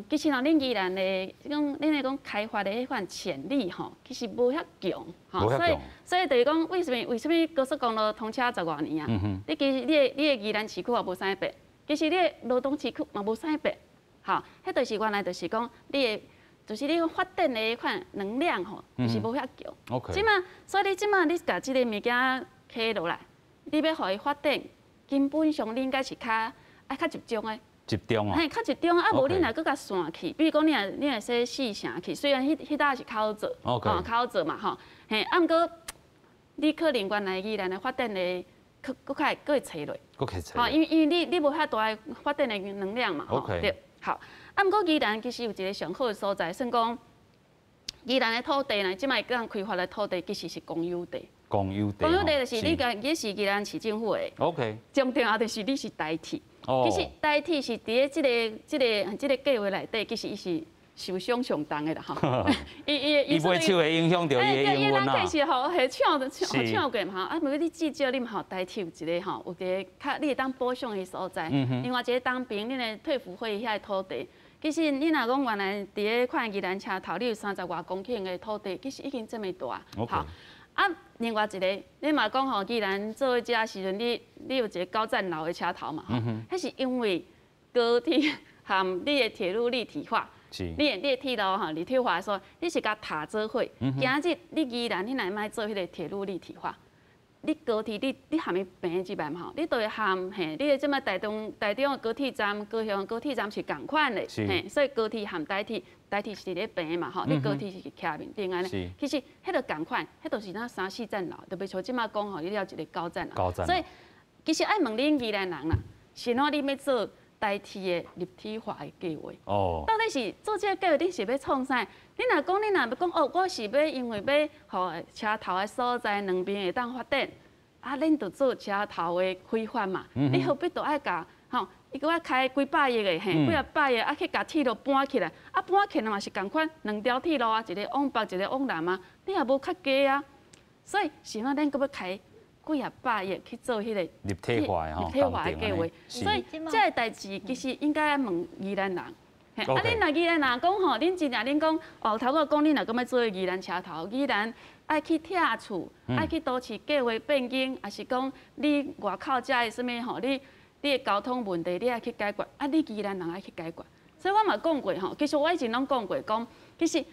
其實若恁宜蘭的講，恁咧講開發的彼款潛力吼，其實無遐強吼，所以所以就是講，為啥物為啥物高速公路通車十外年啊？你其實你的宜蘭市區也無啥變，其實你的羅東市區嘛無啥變，吼，彼就是原來就是講你的就是你發電的彼款能量吼，就是無遐強。這馬，所以你這馬你共這个物件起落來，你欲予伊發展，根本上你應該是較愛較集中的。集中哦。嘿，較集中啊，無你若閣共散去，比如講你若說四城去，雖然彼搭是較好做，吼，較好做嘛吼，嘿，啊，毋過你可能原來宜蘭的發展的，閣閣較會閣會揣落。閣會揣。吼，因為你無遐大的發展的能量嘛，吼，對，好。啊，毋過宜蘭其實有一个上好的所在，算講宜蘭的土地呢，這擺當開發的土地其實是公有地。公有地。公有地就是你共你是宜蘭市政府的。 重重要就是你是台鐵。其實台鐵是佇咧這个計劃內底，其實伊是受傷上重的啦吼。伊袂受會影響著伊的營運啊。伊其實吼，係搶搶過嘛吼，啊，毋過你至少你嘛吼，台鐵有一個吼，有一個較你會當保障的所在。另外一个東平，恁的退輔會遐的土地，其實你若講原來佇咧款宜蘭車頭，你有30外公頃的土地，其實已經這麼大。好，啊，另外一个，你嘛講吼，宜蘭做這時陣，你有一個高站樓的車頭嘛吼，彼是因為高鐵含你的鐵路立體化。你的鐵路吼，立體化的時候，你是共塔做伙。今日你宜蘭，你若欲做彼个鐵路立體化，你高鐵你含伊平入來嘛吼，你都會含嘿，你的這擺台中的高鐵站、高雄的高鐵站是仝款的，嘿，所以高鐵含台鐵，台鐵是佇咧平嘛吼，你高鐵是徛面頂按呢。其實彼个仝款，彼就是那三四站樓，就袂像這擺講吼，你了一个九站樓。所以其實愛問恁宜蘭人啦，是按怎你欲做台鐵的立體化的計劃？到底是做這个計劃，你是欲創啥？你若講，你若欲講哦，我是欲因為欲予車頭的所在兩邊會當發展，啊，恁就做車頭的開發嘛。你何必都愛共吼？伊閣愛開幾百億的，嘿，幾仔百億啊，去共鐵路搬起來，啊，搬起來嘛是仝款，兩條鐵路啊，一个往北，一个往南啊，你也無較低啊。所以是按怎恁閣欲開幾仔百億去做彼个立體化的立體化的計劃？所以這个代誌其實應該問宜蘭人。啊，恁若宜蘭人講吼，恁真正恁講哦，頭拄講恁若閣欲做宜蘭車頭，宜蘭愛去拆厝，愛去都市計劃變更，抑是講你外口遮的啥物吼，你的交通問題你愛去解決，啊，你宜蘭人愛去解決。所以我嘛講過吼，其實我以前攏講過，講其實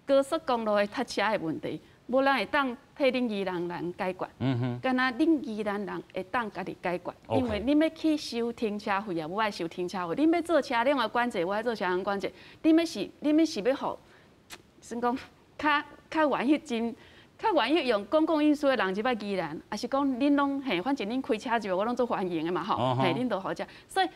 高速公路的塞車的問題，無人會當替恁宜蘭人解決，敢若恁宜蘭人會當家己解決，因為恁欲去收停車費啊，我愛收停車費；恁欲做車輛的管制，我愛做車輛管制。恁欲是欲予，算講較願意真，較願意用公共運輸的人入來宜蘭，抑是講恁攏嘿，反正恁開車入來，我攏足歡迎的嘛吼，嘿，恁都好食，所以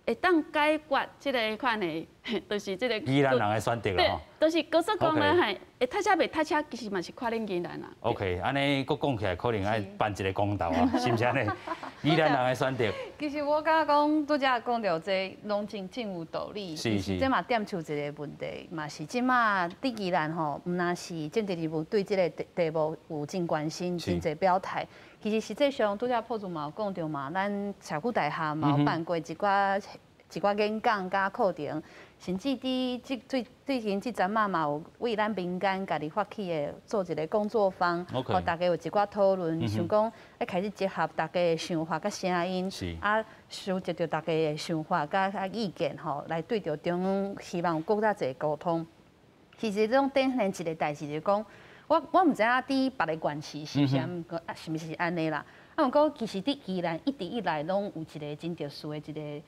會當解決這个款的，就是這個宜蘭人的選擇啦。對，就是高速公路嘿，會塞車袂塞車，其實嘛是看恁宜蘭啦。 OK，按呢閣講起來，可能愛辦一个公投啊，是毋是按呢？宜蘭人的選擇。其實我感覺講拄才講著這攏真有道理。這嘛點出一个問題，嘛是這馬佇宜蘭吼，毋但是政治人物對這个題目有真關心，真濟表態。其實實際上拄才破主嘛有講著嘛，咱社區大學嘛有辦過一寡演講佮課程，甚至佇這最近這陣仔嘛有為咱民間家己發起的做一个工作坊，予大家有一寡討論，想講欲開始結合大家的想法佮聲音，啊，收集著大家的想法佮意見吼，來對著中央希望有閣較濟溝通。其實這種展現一个代誌，就是講，我毋知影佇別个縣市是毋是按，是毋是按呢啦？啊，毋過其實佇宜蘭一直以來攏有一个真特殊的一个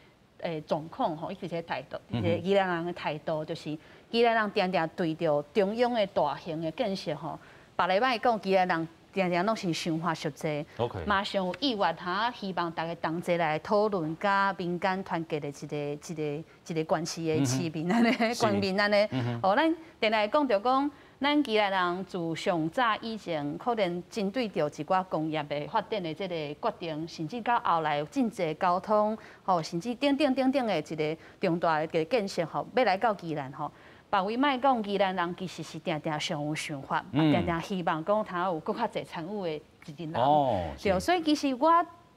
狀況吼，伊一个態度，一个宜蘭人的態度，就是宜蘭人定定對著中央的大型的建設吼，別个莫講，宜蘭人定定攏是想法足濟，嘛上有意願哈，希望大家同齊來討論，佮民間團結的一個關係的市民按呢，官民按呢。哦，咱定來講著講，咱宜蘭人自上早以前，可能針對著一寡工業的發展的這个決定，甚至到後來有真濟交通，吼，甚至等等等等的一个重大的一个建設吼，欲來到宜蘭吼。別位莫講，宜蘭人其實是定定上有想法，定定希望講通有閣較濟參與的一陣人。對，所以其實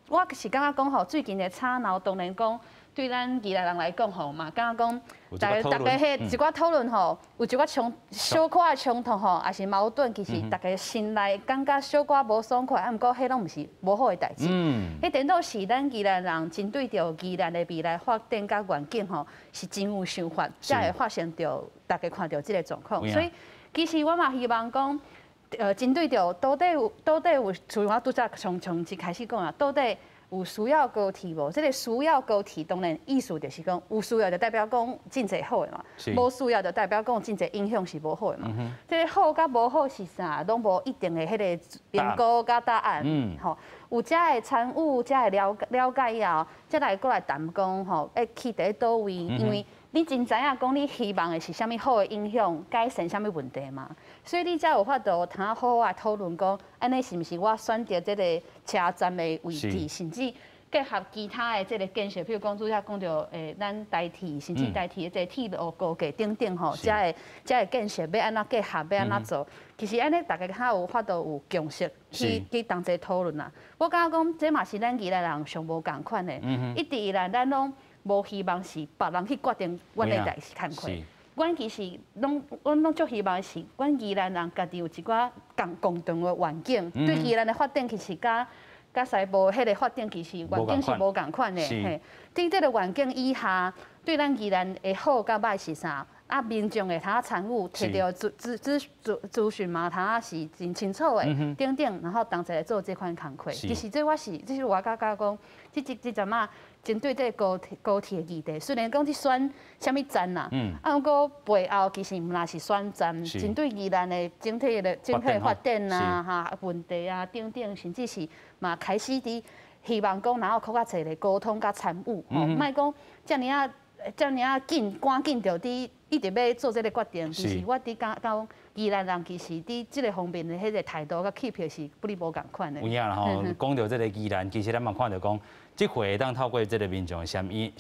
我是感覺講吼，最近的吵鬧當然講對咱宜蘭人來講吼，嘛感覺講，大家彼一寡討論吼，有一寡衝小可的衝突吼，抑是矛盾，其實大家心內感覺小可無爽快，啊，毋過彼攏毋是無好的代誌。彼顛倒是咱宜蘭人針對著宜蘭的未來發展佮願景吼，是真有想法，才會發生著大家看著這個狀況。所以其實我嘛希望講，針對著到底有，像我拄才從一開始講啊，到底有需要高鐵無？這個需要高鐵，當然意思就是講有需要就代表講真濟好的嘛，無需要就代表講真濟影響是無好的嘛。這個好佮無好是啥，攏無一定的彼個評估佮答案。吼，有遮會參與，才會了解以後，才來閣來談講吼，欲去佇佗位，因為你真知影講你希望的是啥物好的影響，改善啥物問題嘛？所以你才有法度通好好來討論講，按呢是毋是我選擇這個車站的位置，甚至結合其他的這個建設，譬如講拄才講著咱台鐵，甚至台鐵的這個鐵路高架等等吼，遮的建設欲按怎結合，欲按怎做？其實按呢大家較有法度有共識去同齊討論啦。我感覺講這嘛是咱宜蘭人上無仝款的，一直以來咱攏無希望是別人去決定阮的代誌工課。阮其實攏，阮攏足希望是，阮宜蘭人家己有一寡共同的願景，對宜蘭的發展其實佮西部彼個發展其實願景是無仝款的。嘿，佇這個願景以下，對咱宜蘭的好佮歹是啥？啊，民眾會通參與，提著資訊嘛，通是真清楚的，等等，然後同齊來做這款工課。其實這我是，這是我感覺講，這這陣仔針對這個高鐵議題，雖然講去選啥物站啦，啊，毋過背後其實毋但是選站，針對宜蘭的整體發展啊、哈問題啊等等，甚至是嘛開始佇希望講，然後閣較濟的溝通佮參與，吼，莫講遮爾仔遮爾仔緊，趕緊著佇一直欲做這個決定。其實我佇感覺講，宜蘭人其實佇這個方面的彼個態度佮氣魄是不哩無仝款的。有影啦吼，講著這個宜蘭，其實咱嘛看著講，這回會當透過這個民眾的聲音，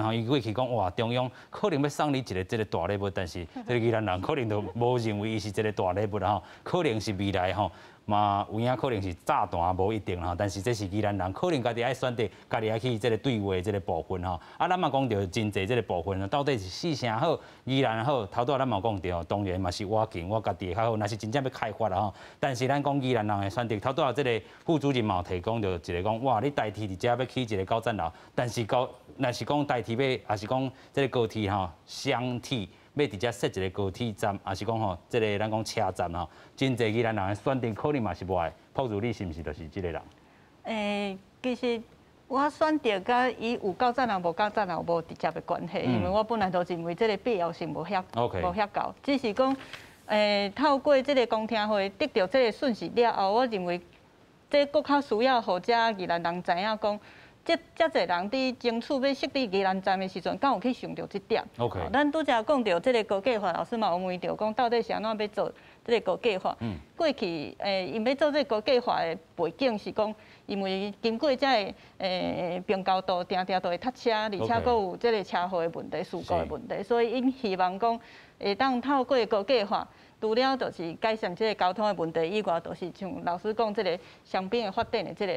吼，伊過去講哇，中央可能欲送你一個這個大禮物，但是這個宜蘭人可能就無認為伊是這個大禮物啦吼，可能是未來吼。嘛有影可能是炸彈無一定吼，但是這是宜蘭人可能家己愛選擇，家己愛去這個對話這個部分吼。啊，咱嘛講著真濟這個部分，到底是四城好，宜蘭好，頭拄仔咱嘛講著，當然嘛是我近我家己會較好，若是真正欲開發啦吼。但是咱講宜蘭人的選擇，頭拄仔這個副主任嘛有提講著一個講，哇，你台鐵佇遮欲起一個高站樓，但是高，若是講台鐵欲，抑是講這個高鐵吼，雙鐵。欲佇遮設一個高鐵站，抑是講吼，這個咱講車站吼，真濟宜蘭人的選擇可能嘛是無愛。朴如，你是毋是就是這個人？其實我選擇佮伊有到站樓無到站樓無直接的關係，因為我本來就認為這個必要性無遐高，只是講，透過這個公聽會得著這個訊息了後，我認為這閣較需要予遮宜蘭人知影講。遮濟人佇爭取欲設立宜蘭站的時陣，敢有去想著這點？ 咱拄才講著這個高架化，老師嘛有問著講，到底是按怎欲做這個高架化？過去𪜶欲做這個高架化的背景是講，因為經過這个平交道，定定都會塞車，而且閣有這個車禍的問題、事故的問題，所以𪜶希望講會當透過高架化，除了就是改善這個交通的問題以外，就是像老師講這個雙邊的發展的這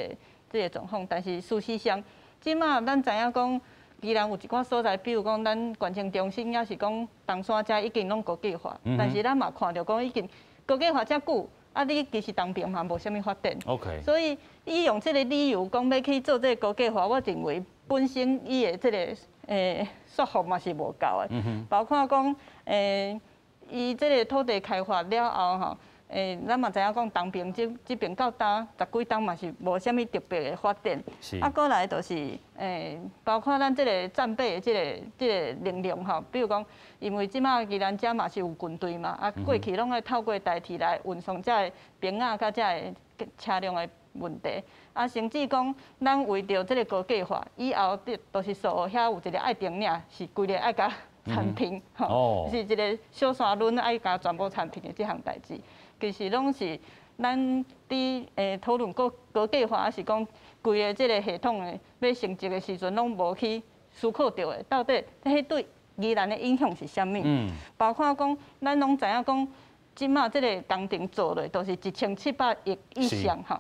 個狀況，但是事實上，這馬咱知影講，宜蘭有一寡所在，比如講咱縣政中心，抑是講冬山遮已經攏高架化，但是咱嘛看著講已經高架化遮久，啊，你其實東邊嘛無啥物發展。 所以伊用這個理由講欲去做這個高架化，我認為本身伊的這個說服嘛是無夠的。包括講伊這個土地開發了後吼。咱嘛知影講，東邊這邊到今十幾冬嘛是無啥物特別的發展。啊，閣來就是包括咱這個戰備的這個能量吼，比如講，因為這馬宜蘭遮嘛是有軍隊嘛，啊，過去攏愛透過台鐵來運送遮个兵仔佮遮个車輛的問題。啊，甚至講，咱為著這個高架化，以後就是說遐有一個愛丁嶺，是規个愛共鏟平，吼，是一個小山崙愛共全部鏟平的這項代誌。其實攏是咱佇討論高架化，抑是講規個這個系統的欲升級的時陣，攏無去思考著的，到底彼對宜蘭的影響是啥物？包括講，咱攏知影講，這馬這個工程做落都是1700億以上吼。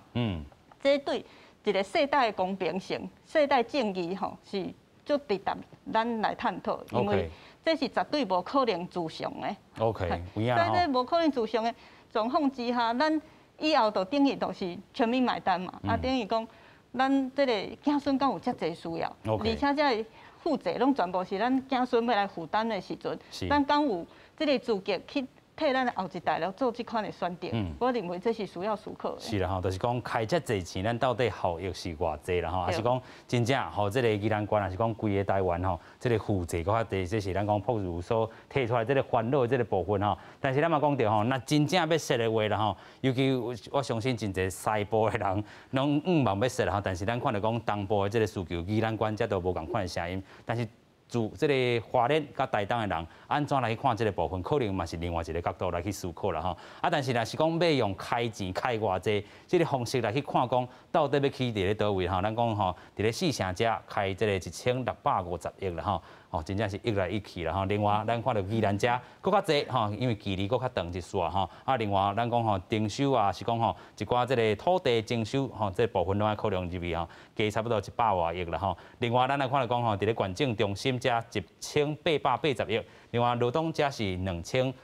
這對一個世代的公平性、世代正義吼，是足值得咱来探讨，因为这是绝对无可能自偿的。 OK，在这无可能自偿的状况之下，咱以后就等于就是全民买单嘛。啊，等于讲咱这个子孙敢有遮济需要，而且这个负债拢全部是咱子孙欲来负担的时阵，咱敢有这个资格去替咱的后一代来做这款的选择？我认为这是需要思考的。是啦吼，就是讲开遮济钱，咱到底效益是偌济啦吼？还是讲真正吼，这个宜兰县，还是讲规个台湾吼，这个负债阁较济，这是咱讲朴如所提出来这个烦恼的这个部分吼。但是咱嘛讲著吼，若真正欲设的话啦吼，尤其我相信真济西部的人拢向望欲设啦吼。但是咱看著讲东部的这个需求，宜兰县遮都无仝款的声音，但是自这个花莲佮台东的人，按怎来去看这个部分，可能嘛是另外一个角度来去思考啦吼。啊，但是若是讲欲用开钱开偌济这个方式来去看，讲到底欲起伫咧佗位吼？咱讲吼，伫咧四城遮开这个1650亿啦吼。哦，真正是亿来亿去啦吼。另外，咱看著宜兰遮阁较济吼，因为距离阁较长一线吼。啊，另外咱讲吼，征收啊，是讲吼一寡这个土地征收吼，这个部分拢爱考量入去吼，加差不多100外亿啦吼。另外，咱来看著讲吼，伫咧县政中心遮1880亿，另外罗东遮是2090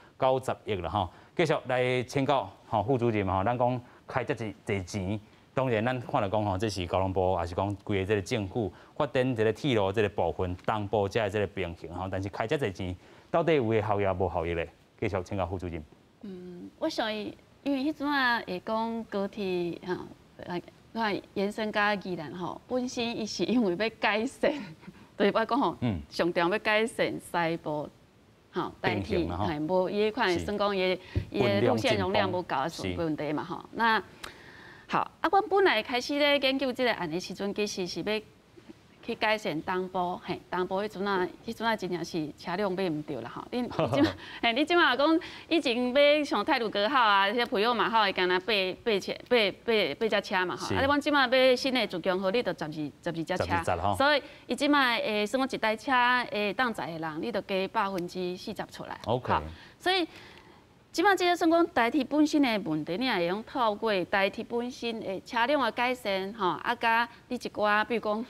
亿啦吼。继续来请教吼副主任吼，咱讲开遮济济钱。当然，咱看著讲吼，这是交通部，抑是讲规个这个政府发展这个铁路这个部分，东部才的这个平衡吼。但是开遮济钱，到底有的效益无效益咧？继续请教副主任。我想伊，因为彼阵仔会讲高铁吼，来来延伸到宜兰吼，本身伊是因为欲改善，就是我讲吼，上重要改善西部。吼，代替，嘿，无伊彼款算讲伊的路线容量无够的问题嘛吼。那好，啊，阮本来开始咧研究这个案的时阵，其实是欲去改善东部，嘿，东部彼阵仔，彼阵仔真正是车辆买毋著啦吼。你这马，嘿，你这马讲以前买像太鲁阁号啊，这普悠玛号会干焦八八车八八八只车嘛吼。啊，你阮这马买新的自强号，你著十二只车，所以伊这马会算讲一台车会当载的人，你著加40%出来。 所以。这马这个算讲台铁本身的问题，你也会用透过台铁本身的车辆的改善，吼，啊，佮你一寡，比如讲，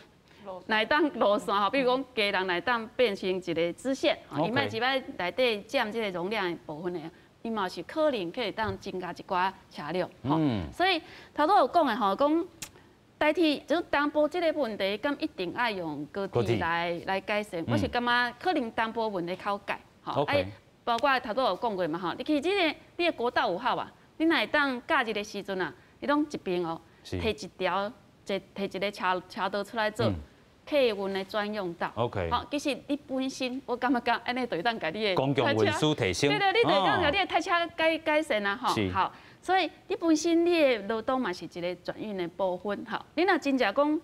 若会当路线吼，比如讲家人若会当变成一个支线，伊莫一摆内底占这个容量的部分的，伊嘛是可能可以当增加一寡车辆，吼。所以头拄有讲的吼，讲台铁就东部这个问题，敢一定爱用高铁来改善？我是感觉可能东部问题较好解，吼。包括头拄有讲过嘛吼，你去这个你的国道5号啊，你若会当假日的时阵啊，你拢一边哦，提一条，一提一个车车道出来做客运的专用道。 好，其实你本身我感觉讲按呢就会当共你的公共运输提升。对对，你就会当共你的台车改改善啊吼。好，所以你本身你的罗东嘛是一个转运的部分，吼。你若真正讲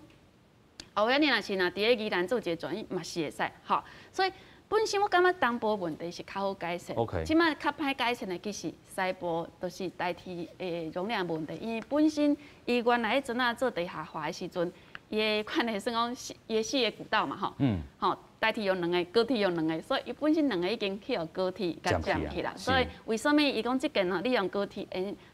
后尾你若是若伫咧宜兰做一个转运嘛是会使，吼。所以。本身我感觉东部问题是较好改善，这马较歹改善的其实西部就是台铁的容量问题，因为本身伊原来彼阵仔做地下化的时阵，伊的款的算讲伊的四个轨道嘛吼，吼台铁用两个，高铁用两个，所以伊本身两个已经去予高铁共占去啦。所以为啥物伊讲这间吼，你用高铁，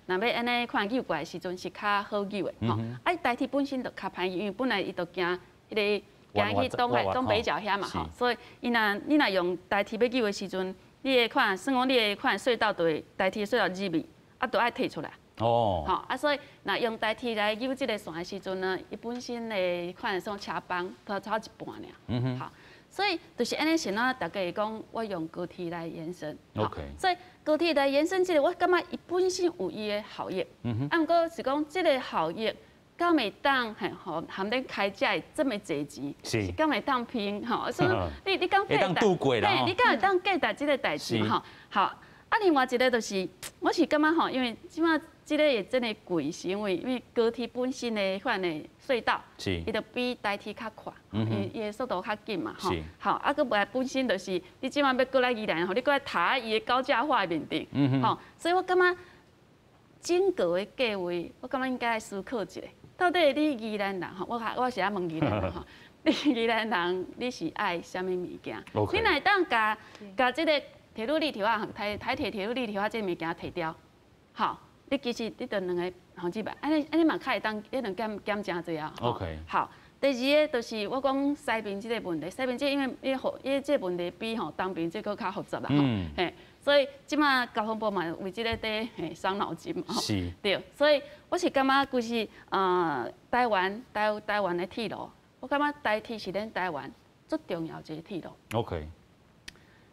若欲按呢款扭过来的时阵是较好扭的吼。啊，台铁本身就较歹，因为本来伊就行彼个。行去东海东北角遐嘛吼，所以伊若你若用台铁欲扭的时阵，你的款算讲你的款隧道就会台铁隧道入去，啊，就爱提出来。哦。吼啊，所以若用台铁来扭这个线的时阵呢，伊本身的款算车帮，才差一半尔。嗯哼。好，所以就是按呢想啊，大家会讲我用高铁来延伸。 OK。所以高铁来延伸这个，我感觉伊本身有伊的效益。嗯哼。啊，毋过是讲这个效益。敢会当嘿吼，含恁开遮的这么济钱，是敢会当拼吼？所以你你敢会当度过啦？嘿，你敢会当计达这个代志吼？好，啊，另外一个就是，我是感觉吼，因为这马这个会真的贵，是因为因为高铁本身的款的隧道，伊就比台铁较快，伊伊的速度较紧嘛吼。好，啊，阁无本身就是你这马欲过来宜兰吼，你阁爱踏佇伊的高架化的面顶，吼，所以我感觉整个的计划，我感觉应该爱思考一下。到底你宜兰人吼，我我是爱问宜兰人吼，你宜兰人你是爱啥物物件？你若会当共共这个铁路立体化，台台铁铁路立体化这个物件提掉，好，你其实你就两个红字版，按呢按呢嘛较会当，你能减减诚济啊。 OK。好，第二个就是我講西邊這个問題，西邊這個因為伊複伊這个問題比吼東邊這閣較複雜啦吼，嘿，所以這馬交通部嘛為這个佇嘿傷腦筋嘛吼，對，所以我是感覺其實台灣台台灣的鐵路，我感覺台鐵是咱台灣最重要一个鐵路。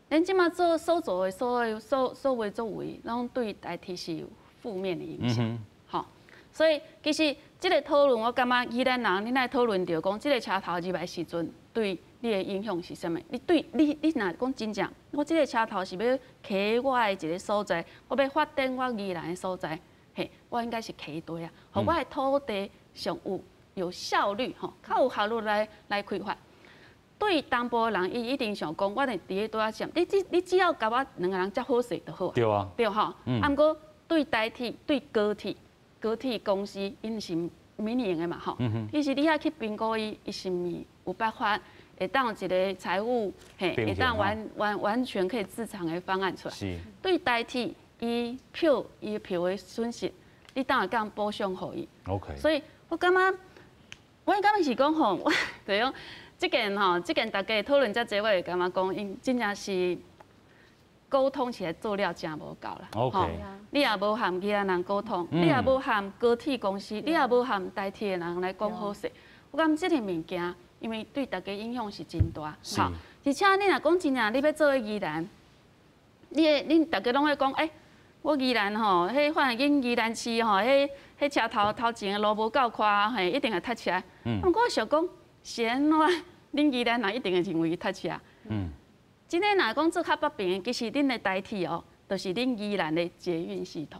咱這馬做所做的所有所所為作為，攏對台鐵是有負面的影響。吼，所以其實這个討論，我感覺宜蘭人，恁愛討論著講，這个車頭入來時陣，對你的影響是啥物？你對你你若講真正，我這个車頭是欲起我的一个所在，我欲發展我宜蘭的所在，嘿，我應該是起地啊，予我的土地上有有效率，吼，較有效率來來開發。對東部的人，伊一定想講，我佇咧拄仔佔，你只你只要共我兩个人接好勢就好。對啊。對吼。啊，毋過對台鐵、對高鐵、高鐵公司，𪜶是民營的嘛吼。其實你愛去評估伊，伊是毋是有辦法會當有一个財務，嘿，會當完完完全可以自償的方案出來。對台鐵，伊票伊票的損失，你當會當補償予伊。 所以我感覺，我感覺是講吼，我就是講。這件吼，這件大家討論遮濟，我會感覺講，𪜶真正是溝通起來做了真無夠啦。 你也無和宜蘭人溝通，你也無和高鐵公司，你也無和台鐵的人來講好勢。我感覺這个物件，因為對大家影響是真大。吼，而且你若講真正，你欲做宜蘭，你的恁大家攏會講，欸，我宜蘭吼，彼反正阮宜蘭市吼，彼彼車頭頭前的路無夠寬，嘿，一定會塞車。毋過我想講，是按怎？恁宜蘭人一定會認為塞車。真的若講做較北邊的，其實恁的台鐵哦，就是恁宜蘭的捷運系統。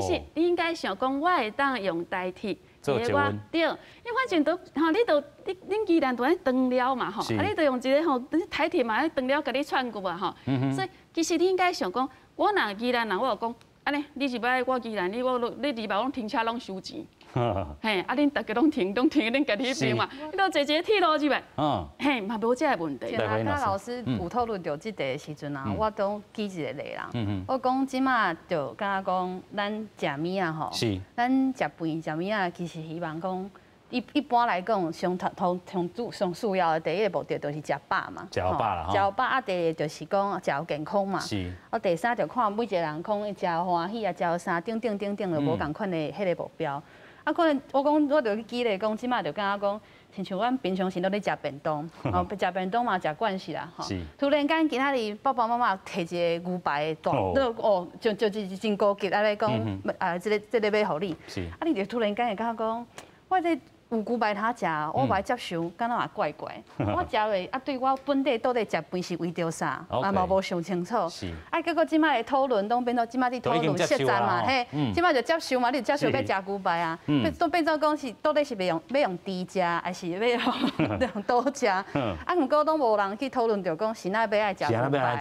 其實你應該想講，我會當用台鐵，做捷運。對，因為反正都吼，你都你恁宜蘭都按呢長了嘛吼，啊，你都用一个吼，台鐵嘛，長了共你串過啊吼。所以其實你應該想講，我若宜蘭人，我就講，按呢，你入來我宜蘭，你我你入來攏停車攏收錢。嘿，啊，恁逐家攏停，攏停恁家己彼邊嘛，你都坐一个鐵路入來，嘿，嘛無這个問題。阿老師有討論著這題的時陣啊，我都舉一個例啦。我講這馬就敢若講，咱食物仔吼，咱食飯食物仔，其實希望講一一般來講，上頭上主上需要的第一个目的就是食飽嘛，食飽啦，食飽啊，第二個就是講食有健康嘛。啊，第三就看每一個人講食歡喜啊，食有啥等等等等，就無仝款的彼个目標。啊，可能我講，我就去舉例講，這馬就敢若講，親像阮平常時攏咧食便當，吼，食便當嘛食慣勢啦，吼。突然間今仔日爸爸媽媽提一个牛排的大，哦，就就是真高級，按呢講，啊，這个這个欲予你，啊，你就突然間會感覺講，我這有牛排通食，我無愛接受，敢若嘛怪怪。我食落啊，對我本底到底食飯是為著啥，啊嘛無想清楚。啊，結果這馬的討論攏變做這馬佇討論設站嘛，嘿，這馬就接受嘛，你就接受欲食牛排啊，都變做講是到底是欲用欲用豬食，還是欲用用倒食？啊，毋過攏無人去討論著講是哪欲愛食牛排。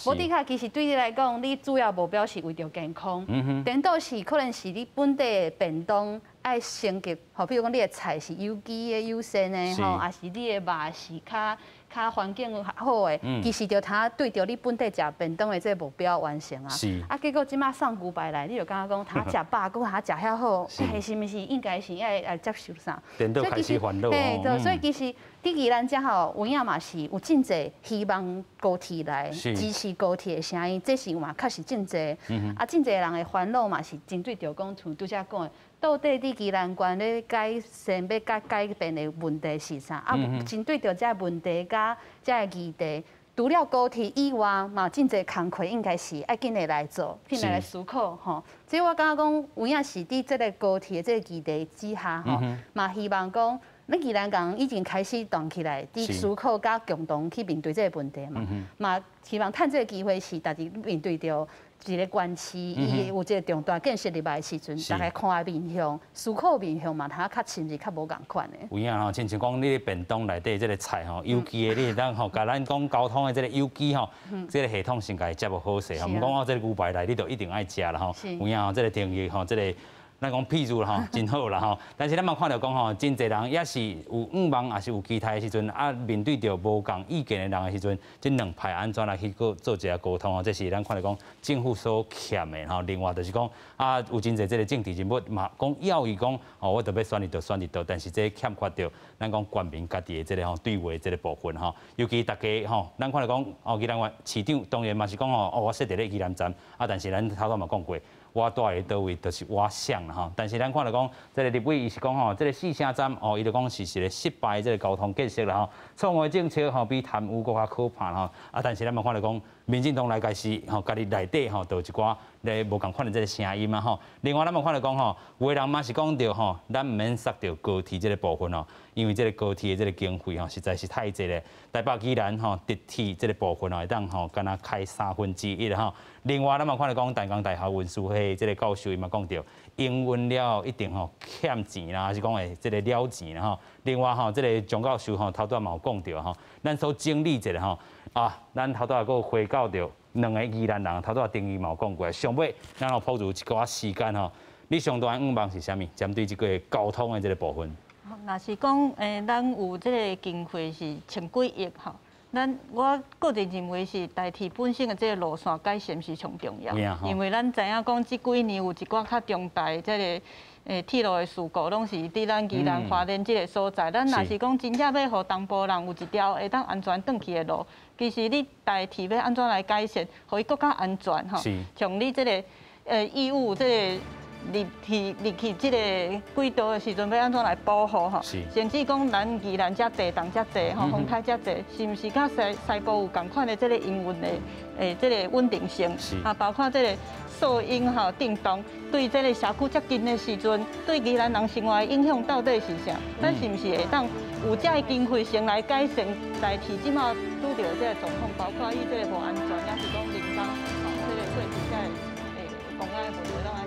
無的確，其實對你來講，你主要目標是為著健康，顛倒是可能是你本底的便當。愛升級，吼，比如講你的菜是有機的、友善的，吼，抑是你的肉是較較環境好的，其實就通對著你本底食便當的這个目標完成啊。啊，結果這馬送牛排來，你就感覺講通食飽，閣通食遐好，是毋是應該是愛來接受啥？顛倒開始煩惱。嘿，對，所以其實佇宜蘭遮吼，有影嘛是有真濟希望高鐵來支持高鐵的聲音，這是嘛確實真濟。啊，真濟人的煩惱嘛是針對著講，像拄才講的。到底佇宜蘭縣咧改善欲改改變的問題是啥？啊，針對著這个問題佮這个議題，除了高鐵以外，嘛真濟工課應該是愛緊的來做，緊來來思考吼。所以我感覺講，有影是佇這个高鐵的這个議題之下吼，嘛希望講，咱宜蘭人已經開始動起來，佇思考佮共同去面對這个問題嘛，嘛希望趁這个機會是逐日面對著。一个縣市，伊有一个重大建設入來的時陣，大家看的面向、思考面向嘛，通較深入、較無仝款的。有影吼，親像講你便當內底這个菜吼，有機的，你會當吼，共咱講交通的這个有機吼，這个系統先共伊接好勢吼，毋講哦，這个牛排來，你就一定愛食啦吼。有影吼，這个定義吼，這个。咱講譬如吼，真好啦吼，但是咱嘛看著講吼，真濟人也是有願望，也是有期待的時陣，啊，面對著無仝意見的人的時陣，這兩派按怎來去閣做一下溝通吼？這是咱看著講政府所欠的吼。另外就是講啊，有真濟這个政治人物嘛，講要伊講哦，我著欲選佇佗選佇佗，但是這欠缺著咱講國民家己的這个吼對話這个部分吼。尤其大家吼，咱看著講哦，宜蘭縣市長當然嘛是講吼，哦，我設佇咧宜蘭站啊，但是咱頭拄嘛講過。我蹛佇佗位就是我想啦吼，但是咱看著講，這个立委伊是講吼，這个四城站哦，伊就講是一个失敗這个交通建設啦吼，錯誤的政策吼比貪污閣較可怕吼，啊，但是咱嘛看著講，民進黨來開始吼，家己內底吼，就有一寡咧無仝款的這个聲音啊吼。另外咱嘛看著講吼，有的人嘛是講著吼，咱毋免殺著高鐵這个部分吼，因為這个高鐵的這个經費吼實在是太濟咧。台北宜蘭吼直鐵這个部分吼，會當吼敢若開1/3吼。另外，咱嘛看著講，淡江大學運輸系這个教授伊嘛講著，營運了後一定吼欠錢啦，還是講會這个了錢啦吼。另外吼，這个張教授吼頭拄仔嘛有講著吼，咱所整理一下吼啊，咱頭拄仔閣回到著兩个宜蘭人，頭拄仔丁怡嘛有講過，上尾咱予朴如一寡時間吼，你上大願望是啥物？針對這个交通的這个部分。若是講咱有這个經費是千幾億吼。咱我個人認為是台鐵本身的這个路線改善是上重要，因為咱知影講這幾年有一寡較重大的這个鐵路的事故，攏是佇咱宜蘭花蓮這个所在。咱若是講真正欲予東部人有一條會當安全轉去的路，其實你台鐵欲按怎來改善，予伊閣較安全吼。像你這个義務這个入去這个軌道的時陣，欲按怎來保護吼？甚至講咱宜蘭遮濟，人遮濟吼，風颱遮濟，是毋是佮西部有仝款的這个營運的這个穩定性？啊，包括這个噪音吼震動，對這个社區遮近的時陣，對宜蘭人生活的影響到底是啥？咱是毋是會當有這个經費先來改善台鐵這馬拄著這个狀況，包括伊這个無安全，抑是講人工吼，這个過去這个公安的問題攏愛。